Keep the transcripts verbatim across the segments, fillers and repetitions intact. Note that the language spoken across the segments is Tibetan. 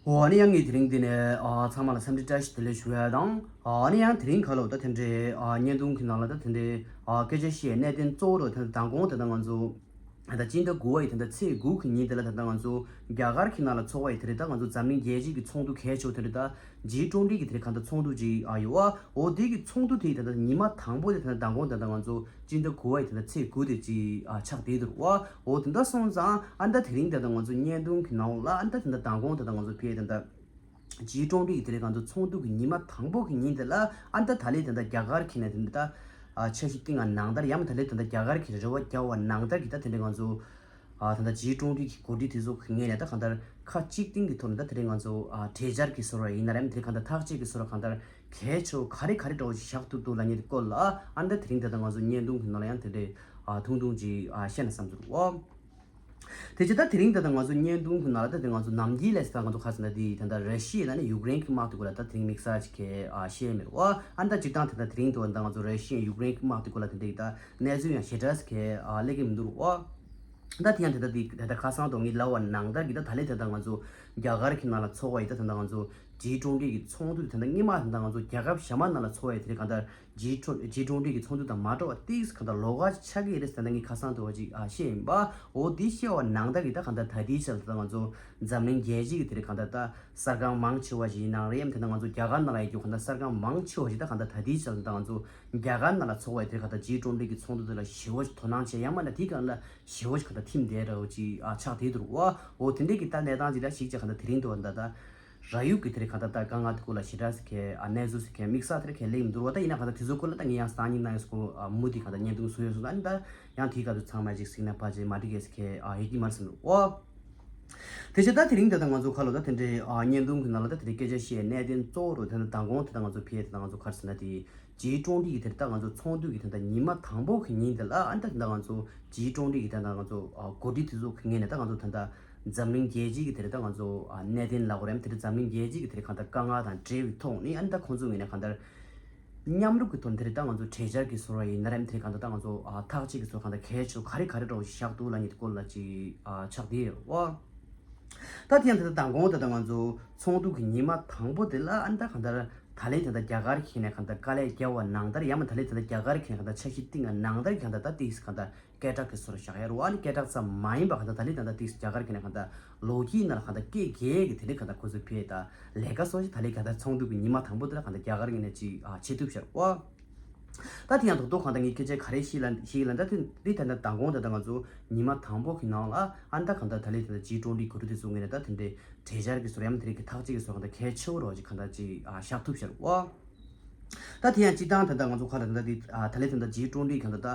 ཨོ་ཨ་ནི་ཡང་ངས་དེ་རིང་འདི་ནས་ཨ་ཚང་མ་ལ་འཚམས་འདྲི་བཀྲ་ཤིས་བདེ་ལེགས་ཞུ་ཡ་དང་། ཨ་ནི་ཡང་དེ་རིང་ཁ་ལོ་ད་དེ་འདྲའི་ཨ་བརྙན་ཐུང་གི་ནང་ལ་ད་དེ་འདྲའི་ཨ་སྐད་ཆ་བཤད་གནད་དོན་གཙོ་བོ་རུ་ད་མདང་དགོང་དེ་ད་ང་ཚོ་ད་སྤྱི་ཟླ་དགུ་པ་ཡི་ད་ད་ཚེས་དགུ་གི་ཉིན་དེ་ལ་ད་ད་ང་ཚོ་རྒྱ་གར་གྱི་ནང་ལ་ཚོགས་པ་ཡི་དེ་རེད། ད་ང་ཚོ་འཛམ་གླིང་རྒྱལ་སྤྱི་གི་ཚོགས་འདུ་གལ་ཆེ་བོ་དེ་རེད། ད་ཇི་ཀྲུང་ཀྲི་གི་དེ་རེད་གང་ད་ཚོགས་འདུ་ཅིག་ཨ་ཡོད་ཨ། འོ་དེ་གི་ཚོགས་འདུ་དེ་ཡི་ད་ད་ཉི་མ་དང་པོ་དེ་ད་ད་མདང་དགོང་ད་ད་ང་ཚོ་སྤྱི་ཟླ་དགུ་པ་ཡི་དེ་ད་ཚེས་དགུ་དེ་ཅིག་ཨ་ཆགས་བསྡད་འདུག་ཨ། འོ་དེ་འདྲ་སོང་ཙང་ཨ་ད་དེ་རིང་ད་ད་ང་ཚོ་བརྙན་ཐུང་གི་ནང་ལ་ཨ་ད་དེ་ད་མདང་དགོང་ད་ད་ང་ཚོ་ཕེ་ད་ད་ཇི་ཀྲུང་ཀྲི་གི་དེ་རེད་གང་ཚོ་ཚོགས་འདུ་གི་ཉི་མ་དང་པོ་གི་ཉིན་དེ་ལ་ཨ་ད་ད་ལས་དེ་ད་རྒྱ་གར་གྱི་ནས་དེ་ད་ཨ་འཆར་གཞི་བཏིང་བ་ནང་ལྟར་ཡང་ད་ལས་དེ་ད་རྒྱ་གར་གྱི་རེ་བ་བརྒྱབ་པ་ནང་ལྟར་གྱི་ད་དེ་འདྲ་ང་ཚོ་ཨ་ད་ད་ཇི་ཀྲུང་ཀྲི་གི་འགོ་ཁྲིད་དེ་ཚོ་གི་ངོས་ནས་ད་གང་ལྟར་ཁ་གཅིག་སྟེང་གི་ཐོག་ནས་ད་དེ་རིང་ང་ཚོ་ཨ་གྲོས་འཆར་གྱི་བཟོ་འདྲ་ཡིན་ན་རེད་དེ་གང་ལྟར་ཐག་གཅོད་ཀྱི་བཟོ་འདྲ་གང་ལྟར་གལ་ཆེ་བོ་ག་རེ་ག་རེ་འདྲ་བོ་ཞིག་བཞག་ཐུབ་འདུག་ལབ་མཁན་དེ་སྐོར་ལ་ཨ་ད་དེ་རིང་ད་ད་ང་ཚོ་བརྙན་ཐུང་གི་ནང་ལ་ཡང་དེ་འདྲའི་ཨ་ཐུང་ཐུང་ཅིག་ཨ་བཤད་ན་བསམ་ཚུལ་འོ། དེ་བྱས་ད་དེ་རིང་ད་ལྟ་ང་ཚོ་བརྙན་ཐུང་གི་ནང་ལ་ད་དེ་ང་ཚོ་ནམ་རྒྱུན་ལས་ད་ང་ཚོ་ཁ་སང་ད་དེ་ད་ལྟ་ར་ཤི་ཡ་ནས་ཡུཀ་རེན་གྱི་དམག་དེ་སྐོར་ལ་ད་དེ་རིང་དམིགས་བསལ་ཅིག་གི་ཨ་བཤད་མེད་རོ། ཨ་ད་སྤྱིར་བཏང་ད་ལྟ་དེ་རིང་དུ་ད་ང་ཚོ་ར་ཤི་ཡ་ཡུཀ་རེན་གྱི་དམག་དེ་སྐོར་ལ་དེ་འདྲ་ད་གནས་ཚུལ་ཡང་ཞེ་དྲག་ཅིག་གི་ཨ་སླེབས་ཀྱི་མི་འདུག་རོ། ཨ་ད་དེ་ཡང་ད་ལྟ་དེ་ད་ལྟ་ཁ་སང་དུ་ངས་ལབ་པ་ནང་ལྟར་གྱི་ད་ད་ལས་ད་ལྟ་ང་ཚོ་རྒྱ་གར་གྱི་ནང་ལ་ཚོགས་པ་ཡི་ད་ད་ལྟ་ང་ཚོ་ཇི་ཀྲུང་ཀྲི་གི་ཚོགས་འདུ་དེ་ད་ལྟ་སྔོན་མ་ད་ལྟ་ང་ཚོ་རྒྱལ་ཁབ་གཞན་པ་ནང་ལ་ཚོགས་པ་ཡི་དེ་རིང་གང་ལྟར། ཇི་ཀྲུང་ཇི་ཀྲུང་ཀྲི་གི་ཚོགས་འདུ་དང་མ་འདྲ་བ་ཏིག་གང་ལྟར་ལོགས་ཀ་ཆགས་ཀྱི་རེད་ཟེར་ན་ངས་ཁ་སང་དུ་བ་ཅིག་ཨ་བཤད་ཡིན་པ། འོ་དེ་བཤད་པ་ནང་ལྟར་གྱི་ད་གང་ལྟར་ད་ལྟའི་ཆར་ད་ང་ཚོ་འཛམ་གླིང་རྒྱལ་སྤྱི་གི་དེ་རིང་གང་ལྟར་ད་གསར་ཁང་མང་ཆེ་བ་ཞིག་ཡིན་ནའང་རེད། ཡང་དེ་ན་ང་ཚོ་རྒྱ་གར་ནང་ལ་ཡོད་རྒྱུ་གང་ལྟར་གསར་ཁང་མང་ཆེ་བ་ཞིག་ད་གང་ལྟར་ད་ལྟའི་ཆར་ད་ང་ཚོ་རྒྱ་གར་ནང་ལ་ཚོགས་པའི་དེ་གང་ལྟར་ཇི་ཀྲུང་ཀྲི་གི་ཚོགས་འདུ་དེ་ལ་ཞེ་བོ་ཞིག་དོ་སྣང་བྱས་ཡང་མིན་ན་དེ་གང་ལ་ཞེ་བོ་ཞིག་གང་ལྟར་ཐིམ་བསྡད་འདྲ་བོ་ཅིག་ཨ་ཆགས་བསྡད་འདུག་རོ། འོ་དེ་འདྲའི་གི་ད་གནས་སྟངས་ཅིག་ལ་ཞིག་ཅིག་གང་ལྟར་དེ་རིང་དུ་བ་ད་ད། ར་ཡུག་གི་དེ་རིང་གང་ལྟར་ད་དཀའ་ངལ་དེ་སྐོར་ལ་ཞེ་དྲག་ཟེར་མཁན་ཨ་གནས་ཚུལ་ཟེར་མཁན་དམིགས་བསལ་དེ་རིང་གང་སླེབས་མི་འདུག་རོ། ད་ཡིན་ན་གང་ལྟར་དེ་ཚོའི་སྐོར་ལ་ད་ངས་ཡང་སང་ཉིན་གནངས་ཉིན་སྐོར་ཨ་མུ་མཐུད་གང་ལྟར་བརྙན་ཐུང་བཟོ་ཡོང་སོང་། ད་ནི་ད་ཡང་དེའི་སྐབས་སུ་ཚང་མ་ཅིག་གཟིགས་ན་ཕལ་ཆེར་མ་འགྲིག་གས་ཟེར་མཁན་ཨ་ཡོད་ཀྱི་མ་རེད་བསམ་འདུག་ཨོ། དེ་བྱས་ད་དེ་རིང་ད་ལྟ་ང་ཚོ་ཁ་ལོ་ད་དེ་འདྲའི་ཨ་བརྙན་ཐུང་གི་ནང་ལ་ད་དེ་རིང་སྐད་ཆ་བཤད་གནད་དོན་གཙོ་བོ་རུ་ད་ལྟ་མདང་དགོང་དེ་ད་ང་ཚོ་ཕེ་དེ་ད་ང་ཚོ་ག་རེ་ཟེར་ན་དེ་ཇི་ཀྲུང་ཀྲི་གི་དེ་ད་ང་ཚོ་ཚོགས་འདུ་གི་དེ་ད་ཉི་མ་དང་པོ་གི་ཉིན་དེ་ལ་ཨ་ད་ད་ང་ཚོ་ཇི་ཀྲུང་ཀྲི་གི་དེ་ད་ང་ཚོ་ཨ་འགོ་ཁྲིད་དེ་ཚོ་གི་ངོས་ནས་ད་ང་ཚོ་ད་ད། འཛམ་གླིང་རྒྱལ་སྤྱི་གི་དེ་རེད་ད་ང་ཚོ་ཨ་གནད་དོན་ལབ་དགོས་རེད། དེ་རེད་འཛམ་གླིང་རྒྱལ་སྤྱི་གི་དེ་རེད་གང་ལྟར་དཀའ་ངལ་དང་འབྲེལ་བའི་ཐོག་ནས་ཨ་ནི་ད་ཁོང་ཚོའི་ངོས་ནས་གང་ལྟར་མཉམ་རུབ་ཀྱི་ཐོག་ནས་དེ་རེད་ད་ང་ཚོ་གྲོས་འཆར་གྱི་བཟོ་འདྲ་ཡིན་ན་རེད། དེ་རེད་གང་ལྟར་ད་ང་ཚོ་ཨ་ཐག་གཅོད་ཀྱི་བཟོ་གང་ལྟར་གལ་ཆེ་ག་རེ་ག་རེ་འདྲ་བོ་ཞིག་བཞག་འདུག་ལབ་མཁན་དེ་སྐོར་ལ་ཅིག་ཨ་ཆགས་བསྡད་ཡོད་རེད་བ། ད་དེ་ཡང་དེ་ལྟར་མདང་དགོང་དེ་ལྟར་ང་ཚོ་ཚོགས་འདུ་གི་ཉི་མ་དང་པོ་དེ་ལ་ཨ་ནི་ད་གང་ལྟར་ད་ལན་དེ་ལྟར་རྒྱ་གར་གྱི་ནས་གང་ལྟར་དཀའ་ལས་བརྒྱབ་པ་ནང་ལྟར་ཡང་མིན་ད་ལན་དེ་ལྟར་རྒྱ་གར་གྱི་ནས་གང་ལྟར་འཆར་གཞི་བཏིང་བ་ནང་ལྟར་གང་ལྟར་ད་ཏིག་གང་ལྟར། སྐད་གྲགས་ཀྱི་བཟོ་འདྲ་བཞག་ཡ་རེད་བ། ཨ་ནི་སྐད་གྲགས་ཙམ་མ་ཡིན་པ་གང་ལྟར་ད་ལི་ད་ལྟ་ཏིག་རྒྱ་གར་གྱི་ནས་གང་ལྟར་ལོ་རྒྱུས་ནང་ལ་གང་ལྟར་སྐད་རྒྱག་གི་དེ་ལས་གང་ལྟར་ཁོ་ཚོའི་ཕེ་ད་ལས་ཀ་སོགས་ཞིག་ད་ལི་གང་ལྟར་ཚོགས་འདུ་གི་ཉི་མ་དང་པོ་དེ་ལ་གང་ལྟར་རྒྱ་གར་གྱི་ནས་ཅིག་ཨ་བྱེད་ཐུབ་ཤར་བ། ད་དེ་ཡང་ད་དུང་གང་ལྟར་ངས་སྐད་ཆ་ག་རེ་ཞིག་ལ་ཞིག་ལ་ད་དེ་དེ་ད་ལྟ་མདང་དགོང་ད་ལྟ་ང་ཚོ་ཉི་མ་དང་པོ་གི་ནང་ལ་ཨ་ནི་ད་གང་ལྟར་ད་ལི་ད་ལྟ་ཇི་ཀྲུང་ཀྲི་གི་འགོ་ཁྲིད་དེ་ཚོ་ངོས་ནས་ད་དེ་འདྲའི་གྲོས་འཆར་གྱི་བཟོ་འདྲ་ཡང་མིན་དེ་རིང་གི་ཐག་གཅོད་ཀྱི་བཟོ་འདྲ་གང་ལྟར་གལ་ཆེ་བོ་རོ་ཅིག་གང་ལྟར་ཅིག་ཨ་བཞག་ཐུབ་ཤར་བ། ད་དེ་ཡང་སྤྱིར་བཏང་ད་ལྟ་ང་ཚོ་ཁ་ལ་ད་ལྟ་དེ་ཨ་ད་ལན་ད་ལྟ་ཇི་ཀྲུང་ཀྲི་གང་ལྟར་ད་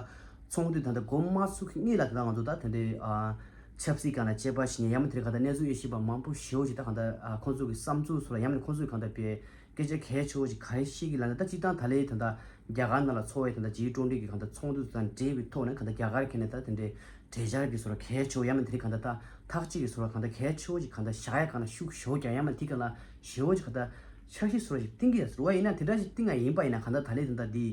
ཚོགས་འདུ་ད་ལྟ་འགོ་མ་ཚུགས་ཀྱི་སྔོན་ལ་ད་ལྟ་ང་ཚོ་ད་དེ་འདྲའི་ཨ་ཆབ་སྲིད་སྒང་ལ་དཔྱད་པ་བྱེད་མཁན་ཡང་མིན་དེ་རིང་གང་ལྟར་གནས་ཚུལ་དབྱེ་ཞིབ་པ་མང་པོ་ཞེ་པོ་ཞིག་ད་གང་ལྟར་ཨ་ཁོང་ཚོ་གི་བསམ་ཚུལ་སོགས་ལ་ཡང་མིན་ཁོང་ཚོ་གི་གང་ལྟར་དཔེ་སྐད་ཆ་གལ་ཆེ་བོ་ཞིག་ག་རེ་བཤད་ཀྱི་ལབ་ན། ད་སྤྱིར་བཏང་ད་ལན་ད་ལྟ་རྒྱ་གར་ནང་ལ་ཚོགས་པའི་ད་ལྟ་ཇི་ཀྲུང་ཀྲི་གི་གང་ལྟར་ཚོགས་འདུ་དང་འབྲེལ་བའི་ཐོག་ནས་གང་ལྟར་རྒྱ་གར་གི་ནས་ད་དེ་འདྲའི་གྲོས་འཆར་གྱི་བཟོ་འདྲ་གལ་ཆེ་བོ་ཡང་མིན་དེ་རིང་གང་ལྟར་ད་ཐག་གཅིག་གི་བཟོ་འདྲ་གང་ལྟར་གལ་ཆེ་བོ་ཞིག་གང་ལྟར་བཞག་ཡ་གང་ལྟར་ཤུགས་ཞེ་པོ་རྒྱག་ཡང་མིན་དེ་གང་ལ་ཞེ་པོ་ཞིག་གང་ལྟར་འཆར་གཞི་བཟོ་འདྲ་ཞིག་བཏིང་གི་ཡོད་ཟེར་བ་ཡིན་ན། དེ་འདྲ་ཞིག་བཏིང་ཡ་ཡིན་པ་ཡིན་ན་གང་ལྟར་ད་ལན་ད་ལྟ་འདི་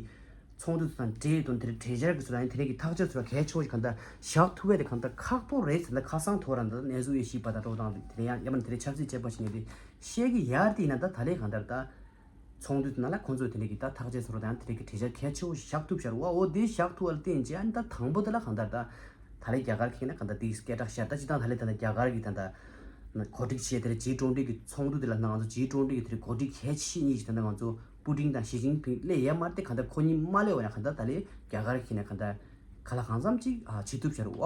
ཚོགས་འདུ་དང་འབྲེལ་དོན་དེ་རིང་གྲོས་འཆར་གྱི་བཟོ་འདྲ་ཡང་དེ་རིང་གི་ཐག་གཅོད་བཟོ་འདྲ་གལ་ཆེ་བོ་ཞིག་གང་ལྟར་བཞག་ཐུབ་ཡ་དེ་གང་ལྟར་ཁག་པོ་རེད་ཟེར་ན། ཁ་སང་ཐོག་རང་ད་གནས་ཚུལ་དབྱེ་ཞིབ་པ་དང་འགྲོ་སྟངས་དེ་རིང་ཡང་ཡང་མིན་དེ་རིང་ཆབ་སྲིད་དཔྱད་པ་ཞིག་ཡིན་དེ་བཤད་ཀྱི་ཡར་དེ་ཡིན་ན། ད་ད་ལན་གང་ལྟར་ད། ཚོགས་འདུ་དེ་ནང་ལ་ཁོང་ཚོས་དེ་འདྲའི་གི་ད་ཐག་གཅོད་བཟོ་འདྲ་དང་དེ་འདྲའི་གི་གྲོས་འཆར་གལ་ཆེ་བོ་ཞིག་བཞག་ཐུབ་ཤར་བ། འོ་དེ་བཞག་ཐུབ་པ་ལ་བརྟེན་བྱས་ཨ་ནི་ད་དང་པོ་དེ་ལ་གང་ལྟར་ད་ད་ལན་རྒྱ་གར་གྱི་ནས་གང་ལྟར་དེའི་སྐད་གྲགས་ཤར། ད་སྤྱིར་བཏང་ད་ལན་ད་ལྟ་རྒྱ་གར་གྱི་ད་ད་གོ་སྒྲིག་བྱས་དེ་ཇི་ཀྲུང་ཀྲི་གི་ཚོགས་འདུ་དེ་ལ་ང་ཚོ་ཇི་ཀྲུང་ཀྲི་གི་དེ་གོ་སྒྲིག་གལ་ཆེ་གཉིས་ཤིག་ད་ལྟ་ང་ཚོ་པུ་ཏིན་དང་ཞི་ཅིན་ཕིང་སླེབས་ཡ་མ་རེད་དེ། གང་ལྟར་ཁོ་གཉིས་མ་སླེབས་པ་ན་གང་ལྟར་ད་ལན་རྒྱ་གར་གྱི་ནས་གང་ལྟར་ག་ལ་གང་འཚམ་ཅིག་ཨ་བྱེད་ཐུབ་ཤར་བ།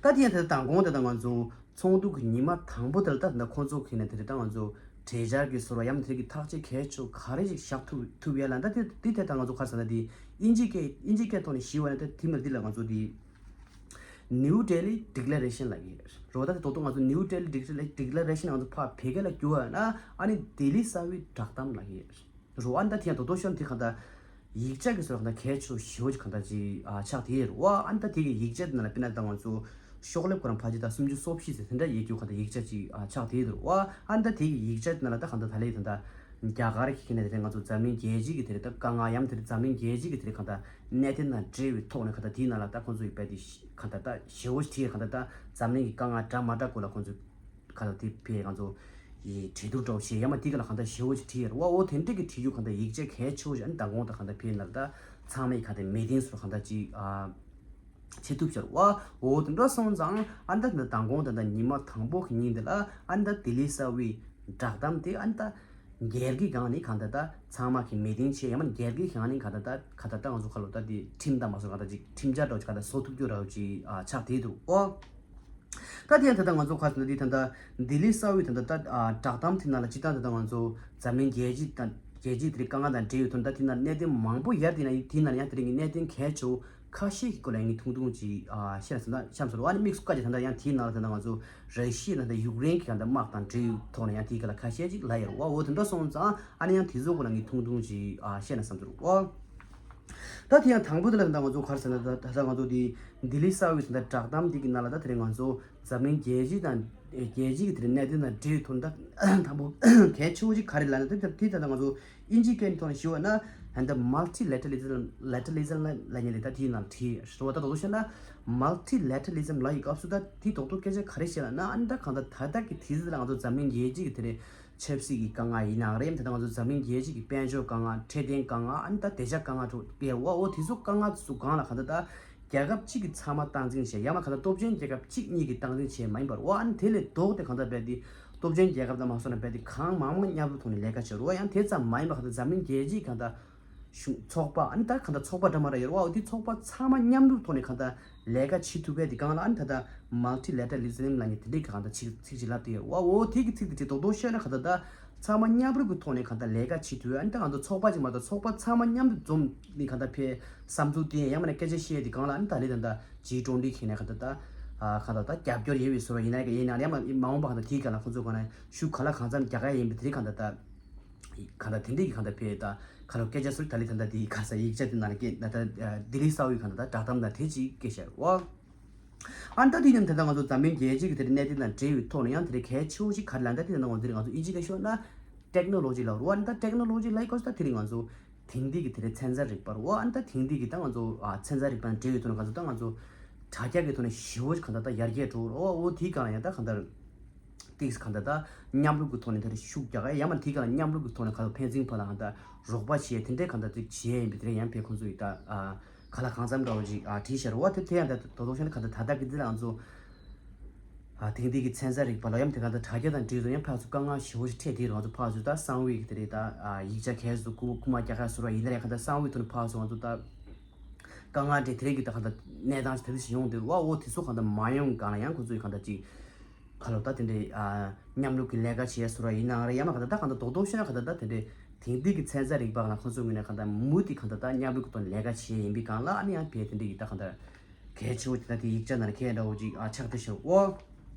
ད་དེ་ཡང་དེ་ལྟར་མདང་དགོང་དེ་ལྟར་ང་ཚོ་ཚོགས་འདུ་གི་ཉི་མ་དང་པོ་དེ་ལ་ད་ད་ཁོང་ཚོ་གི་ནས་དེ་ལྟར་ང་ཚོ་གྲོས་འཆར་གྱི་བཟོ་འདྲ་ཡང་དེ་གི་ཐག་གཅོད་གལ་ཆེ་ག་རེ་ཞིག་བཞག་ཐུབ་ཐུབ་ཡ་ལ། ད་དེ་དེ་ཐད་ད་ང་ཚོ་ག་རེ་ཟེར་ན་དེ་དབྱིན་ཇི་སྐད་དབྱིན་ཇི་སྐད་ཐོག་ནས་ཞུས་པ་ན་ད་དེ་མ་དེ་ལ་ང་ཚོ་དེ་New Delhi Declaration ལབ་ཀྱི་རེད་བ། ད་དེ་ཐོག་ཐོག་ང་ཚོ་New Delhi Declaration ང་ཚོ་ཕར་བོད་སྐད་ལ་བསྒྱུར་བ་ན་ཨ་ནི་ལྡི་ལི་གསར་པའི་བསྒྲགས་གཏམ་ལབ་ཀྱི་རེད། རུ་ཨ་ནི་ད་དེ་ཡང་དོ་དོ་ཤོར་དེ་གང་ལྟར་ཡིག་ཆ་གི་བཟོ་འདྲ་གང་ལྟར་གལ་ཆེ་ཞེ་པོ་ཅིག་གང་ལྟར་ཅིག་ཨ་ཆགས་དེ་རུ་ཨ་ནི་ད་དེ་གི་ཡིག་ཆ་དེ་ནང་ལ་དཔེར་ན་ད་ང་ཚོ་ཤོག་ལེབ་ཁོ་རང་ཕལ་ཆེར་ད་སུམ་ཅུ་སོ་བཞི་ཟེར་དེ་འདྲ་ཡོད་རྒྱུ་གང་ལྟར་ཡིག་ཆ་ཅིག་ཨ་ཆགས་དེ་རུ་ཨ་ཨ་ནི་ད་དེ་གི་ཡིག་ཆ་དེ་ནང་ལ་ད་གང་ལྟར་ད་ལས་ད་ད་རྒྱ་གར་གི་ནས་དེ་ང་ཚོ་འཛམ་གླིང་རྒྱལ་སྤྱི་གི་དེ་རེད་ད་དཀའ་ངལ་ཡང་དེ་འཛམ་གླིང་རྒྱལ་སྤྱི་གི་དེ་རེད་གང་ལྟར་གནད་དོན་དང་འབྲེལ་བའི་ཐོག་ནས་གང་ལྟར་དེའི་ནང་ལ་ད་ཁོང་ཚོ་ཡིག་དཔེ་དེ་གང་ལྟར་ད་ཞེ་པོ་ཅིག་གང་ལྟར་ད་འཛམ་གླིང་གི་དཀའ་ངལ་འདྲ་མ་འདྲ་སྐོར་ལ་ཁོང་ཚོས་གང་ལྟར་དེ་ཕེ་ང་ཚོ་ ཡི་གྲོས་བསྡུར་འདྲ་བོ་བྱས་ཡང་མ་དེ་ག་ལ་གང་ལྟར་ཞེ་བོ་ཅིག་བྲིས་ཡོད་རེད་བ། འོ་དེ་འདྲ་གི་བྲིས་རྒྱུ་གང་ལྟར་ཡིག་ཆ་གལ་ཆེ་བོ་ཞིག་ཨ་ནི་མདང་དགོང་དང་གང་ལྟར་ཕེབས་ན་ད་ཚང་མས་གང་ལྟར་མི་བདེན་སོགས་གང་ལྟར་ཅིག་ཨ་བྱེད་ཐུབ་ཤག་རེད་བ། འོ་དེ་འདྲ་སོང་ཙང་ཨ་ནི་ད་མདང་དགོང་དང་ད་ཉི་མ་དང་པོ་གི་ཉིན་དེ་ལ་ཨ་ནི་ད་ལྡི་ལི་གསར་པའི་བསྒྲགས་གཏམ་དེ་ཨ་ནི་ད་རྒྱལ་ཁའི་སྒང་ནས་གང་ལྟར་ད་ཚང་མ་གི་མི་བདེན་བྱས་ཡང་མ་རྒྱལ་ཁའི་སྒང་ནས་གང་ལྟར་ད་གང་ལྟར་ད་ང་ཚོ་ཁ་ལོ་ད་དེ་ཁྲིམས་དང་མ་སོང་གང་ལྟར་ཅིག་ཁྲིམས་འཆར་འདྲ་བོ་ཅིག་གང་ལྟར་བཟོ་ཐུབ་རྒྱུ་འདྲ་བོ་ཅིག་ཨ་ཆགས་བསྡད་འདུག་ཨོ། ད་དེ་ཡང་ད་ལྟ་ང་ཚོ་ཁ་སང་ད་དེ་ད་ལྟ་ལྡི་ལི་གསར་པའི་ད་ལྟ་ད་ཨ་བསྒྲགས་གཏམ་དེ་ནང་ལ་སྤྱིར་བཏང་ད་ལྟ་ང་ཚོ་འཛམ་གླིང་རྒྱལ་སྤྱི་དང་རྒྱལ་སྤྱིའི་དེ་རིང་དཀའ་ངལ་དང་འབྲེལ་ཡོད་དོན་ད་དེ་ནང་གནད་དོན་མང་པོ་ཡར་དེ་ན་དེ་ནང་ཡང་དེ་རིང་གི་གནད་དོན་གལ་ཆེ་བོ་ཁ་ཤས་ཤིག་སྐོར་ལ་ངས་ཐུང་ཐུང་ཅིག་ཨ་བཤད་ན་བསམ་ན་བཤད་མ་ཚོར་བ་ཨ་ནི་དམིགས་སུ་བཀར་ཅིག་ད་ལྟ་ཡང་དེའི་ནང་ལ་ད་ལྟ་ང་ཚོ་ར་ཤི་ཡ་ད་ལྟ་ཡུཀ་རེན་གྱི་ད་ལྟ་དམག་དང་འབྲེལ་ཡོད་ཐོག་ནས་ཡང་དེའི་སྐོར་ལ་ཁ་ཤས་ཅིག་ལབ་ཡོད་རེད་བ། འོ་དེ་འདྲ་སོང་ཙང་ཨ་ནི་ཡང་དེ་ཚོ་སྐོར་ལ་ངས་ཐུང་ཐུང་ཅིག་ཨ་བཤད་ན་བསམ་ཚོར་བ། ད་དེ་ཡང་དང་པོ་དེ་ལ་ད་ང་ཚོ་ག་རེ་ཟེར་ན་ད་ད་ལྟ་ང་ཚོ་དེ་ལྡི་ལི་གསར་པའི་ད་ལྟ་བསྒྲགས་གཏམ་དེ་གི་ནང་ལ་ད་དེ་རིང་ང་ཚོ་འཛམ་གླིང་རྒྱལ་སྤྱི་དང་རྒྱལ་སྤྱི་གི་དེ་རིང་གནད་དོན་དང་འབྲེལ་དོན་དག་དང་པོ་གལ་ཆེ་བོ་ཅིག་ག་རེ་ལབ་ན་ད་དེ་ད་ལྟ་ང་ཚོ་དབྱིན་ཇིའི་སྐད་ཐོག་ནས་ཞུ་བ་ན་ཧན་ད་multilateralism lateralism ལ་ལབ་མཁན་དེ་ད་དེའི་ནང་བྲིས་རེད་བ། ད་དོ་དོ་བཤད་ན་multilateralism ལབ་ཡི་སྐབས་སུ་ད་དེ་དོ་དོ་སྐད་ཆ་ག་རེ་བཤད་ལབ་ན་ཨ་ནི་ད་གང་ལྟར་ད་ལྟ་གི་དུས་ཚོད་ལ་ང་ཚོ་འཛམ་གླིང་རྒྱལ་སྤྱི་གི་དེ་རིང་ཆབ་སྲིད་ཀྱི་དཀའ་ངལ་ཡིན་ནའང་རེད། ད་ལྟ་ང་ཚོ་འཛམ་གླིང་རྒྱལ་སྤྱི་གི་དཔལ་འབྱོར་དཀའ་ངལ་འཕྲོད་བསྟེན་དཀའ་ངལ་ཨ་ནི་ད་བདེ་འཇགས་དཀའ་ངལ་འཕྲོད་སྤེལ་བ་འོ་དེ་ཚོ་དཀའ་ངལ་ཚོ་སྒང་ལ་གང་ལྟར་ད་རྒྱལ་ཁབ་གཅིག་གི་ཚང་མ་སྟངས་འཛིན་བྱས་ཡང་མ་གང་ལྟར་སྟོབས་ཆེན་རྒྱལ་ཁབ་གཅིག་གཉིས་ཀྱི་སྟངས་འཛིན་བྱས་མ་ཡིན་པར་འོ་ཨ་ནི་དེ་ལས་ལྡོག་སྟེ་གང་ལྟར་རྦད་དེ་སྟོབས་ཆེན་རྒྱལ་ཁབ་དང་མ་སོང་ན་རྦད་དེ་གང་མང་མང་མཉམ་རུབ་ཐོག་ནས་ལས་ཀ་བྱེད་རོགས། ཡང་དེ་ཙམ་མ་ཡིན་པ་གང་ལྟར་འཛམ་གླིང་རྒྱལ་སྤྱིའི་གང་ལྟར་གཞུང་ཚོགས་པ་ཨ་ནི་ད་གང་ལྟར་ཚོགས་པ་འདྲ་མ་འདྲ་ཡོད་རེད་བ། འོ་དེ་ཚོགས་པ་ཚང་མ་མཉམ་རུབ་ཐོག་ནས་གང་ལྟར་ལས་ཀ་བྱེད་ཐུབ་པའི་དེ་སྒང་ལ་ཨ་ནི་ད་ལྟ་multilateralism ལབ་མཁན་དེ་འདྲའི་གང་ལྟར་ཚིག་ཚིག་ཅིག་ལབ་བསྡད་ཡོད་རེད་བ། འོ་དེ་གི་ཚིག་དེ་ཅིག་རྡོག་རྡོག་བཤད་ན་གང་ལྟར་ད་ཚང་མ་མཉམ་རུབ་ཀྱི་ཐོག་ནས་གང་ལྟར་ལས་ཀ་བྱེད་ཐུབ་ཡ་ཨ་ནི་ད་ང་ཚོ་ཚོགས་པ་ཅིག་མ་གཏོགས་ཚོགས་པ་ཚང་མ་མཉམ་དུ་འཛོམས་ནས་གང་ལྟར་ཕེ་བསམ་ཚུལ་བསྟན་ཡང་མིན་ན་སྐད་ཆ་བཤད་དེ་སྒང་ལ་ཨ་ནི་ད་ལི་ད་ལྟ་ཇི་ཊུ་ཝེན་ཊི་ཁེ་ནས་གང་ལྟར་ད་གང་ལྟར་ད་རྒྱབ་སྐྱོར་ཡོད་པའི་བཟོ་འདྲ་ཡིན་ན་ཡིན་ན་ཡང་མ་འོངས་པ་གང་ལྟར་དེའི་སྒང་ལ་ཁོང་ཚོ་གང་ལ་ཤུགས་ག་ལ་གང་འཚམ་རྒྱག་ག་ཡིན་པའི་དེ་རིང་གང་ལྟར་ད་གང་ལྟར་དེ་འདྲའི་གི་གང་ལྟར་ཕེ་ད་གང་ལྟར་སྐད་ཆ་ཟུར་ད་ལི་ད་ལྟ་དེའི་ག་ས་ཡིག་ཆ་དེ་ནང་ལ་སྐད་ད་ལྟ་ལྡི་ལི་གསར་པའི་གང་ལྟར་ད་བསྒྲགས་གཏམ་དང་དེ་ཅིག་སྐད་བཤད་རོགས། ཨ་ནི་ད་དེ་ནས་ད་ལྟ་ང་ཚོ་འཛམ་གླིང་རྒྱལ་སྤྱི་གི་དེ་རིང་གནད་དོན་དང་འབྲེལ་བའི་ཐོག་ནས་ཡང་དེ་རིང་གལ་ཆེ་བོ་ཞིག་ག་རེ་ལབ་ན་ད་དེ་ནང་ང་ཚོ་དེ་རིང་ང་ཚོ་དབྱིན་ཇི་སྐད་ཤོད་ན་ཊེག་ནོ་ལོ་ཇི་ལབ་རོགས། ཨ་ནི་ད་ཊེག་ནོ་ལོ་ཇི་ལབ་ཡི་སྐབས་སུ་ད་དེ་རིང་ང་ཚོ་དེང་དུས་ཀྱི་དེ་རིང་ཚན་རྩལ་རིག་པ་རོགས། ཨ་ནི་ད་དེང་དུས་ཀྱི་ད་ང་ཚོ་ཨ་ཚན་རྩལ་རིག་པ་དང་འབྲེལ་བའི་ཐོག་ནས་ག་ཚོད་ད་ང་ཚོ་དྲ་རྒྱ་གི་ཐོག་ནས་ཞེ་བོ་ཞིག་གང་ལྟར་ད་ཡར་རྒྱས་འགྲོ་རོགས། འོ་དེའི་སྒང་ལ་ཡང་ད་གང་ལྟར་ཏིག་གང་ལྟར་ད་མཉམ་རུབ་ཀྱི་ཐོག་ནས་ད་རེས་ཤུགས་རྒྱག་ཡ་ཡང་མིན་ན་དེའི་སྒང་ལ་མཉམ་རུབ་ཀྱི་ཐོག་ནས་ག་ཚོད་ཕན་ཚུན་བར་ལ་གང་ལྟར་རོགས་པ་བྱེད་ཡ་དེ་འདྲའི་གང་ལྟར་ཏིག་བྱེད་ཡ་ཡིན་པའི་དེ་རིང་ཡང་ཕེ་ཁོང་ཚོ་ཡི་ད་ཨ། ག་ལ་གང་འཚམ་འདྲ་བོ་ཅིག་ཨ་བྲིས་ཤར་བ་དེ་དེ་ཡང་ད་དོ་དོ་ཤན་ག་ད་ད་ལྟ་གི་འདི་ལ་ང་ཚོ་ཨ་དེང་དུས་ཀྱི་ཚན་རྩལ་རིག་པ་ལ་ཡང་དེ་ག་ད་དྲ་རྒྱ་དང་འབྲེལ་བའི་ཡང་ཕར་ཚུར་དཀའ་ངལ་ཞེ་བོ་ཞིག་འཕྲད་དེ་རུ་ང་ཚོ་ཕར་ཚུར་ད་གསང་བའི་གི་དེ་རེད་ད་ཨ་ཡིག་ཆ་གས་སུ་ཁུ་ཁུ་མ་རྒྱ་གར་ཟུར་བ་ཡིན་ན་རེད་ག་ད་གསང་བའི་ཐོག་ནས་ཕར་ཚུར་ང་ཚོ་ད་དཀའ་ངལ་འཕྲད་དེ་རེད་གི་ད་ག་ད་གནས་སྟངས་ཞིག་ད་དེ་ཞིག་ཡོང་དེ་རུ་བ་འོ་དེ་ཚོ་ག་ད་མ་ཡོང་གང་ལ་ཡང་ཁོ་ཚོ་ཡི་ག་ད་ཅིག་ག་ལོ་ད་དེ་འདྲའི་ཨ་མཉམ་རུབ་ཀྱི་ལས་ཀ་བྱེད་ཟེར་བ་ཡིན་ནའང་རེད་ཡང་མ་ག་ད་ད་གང་ལྟར་རྡོག་རྡོག་བཤད་ན་ག་ད་ད་དེ་འདྲའི་དེང་དུས་ཀྱི་ཚན་རྩལ་རིག་པ་གང་ལ་ཁོང་ཚོའི་ངོས་ནས་གང་ལྟར་མུ་མཐུད་གང་ལྟར་ད་མཉམ་རུབ་ཀྱི་ཐོག་ནས་ལས་ཀ་བྱེད་ཡིན་པའི་སྒང་ལ་ཨ་ནི་ཡང་བས་དེ་འདྲའི་ཡིག་ད་གང་ལྟར་གལ་ཆེ་བོ་དེ་ད་དེ་ཡིག་ཆ་ནང་ལ་ཁེལ་འདྲ་བོ་ཅིག་ཨ་ཆགས་བསྡད་ཤག་འོ།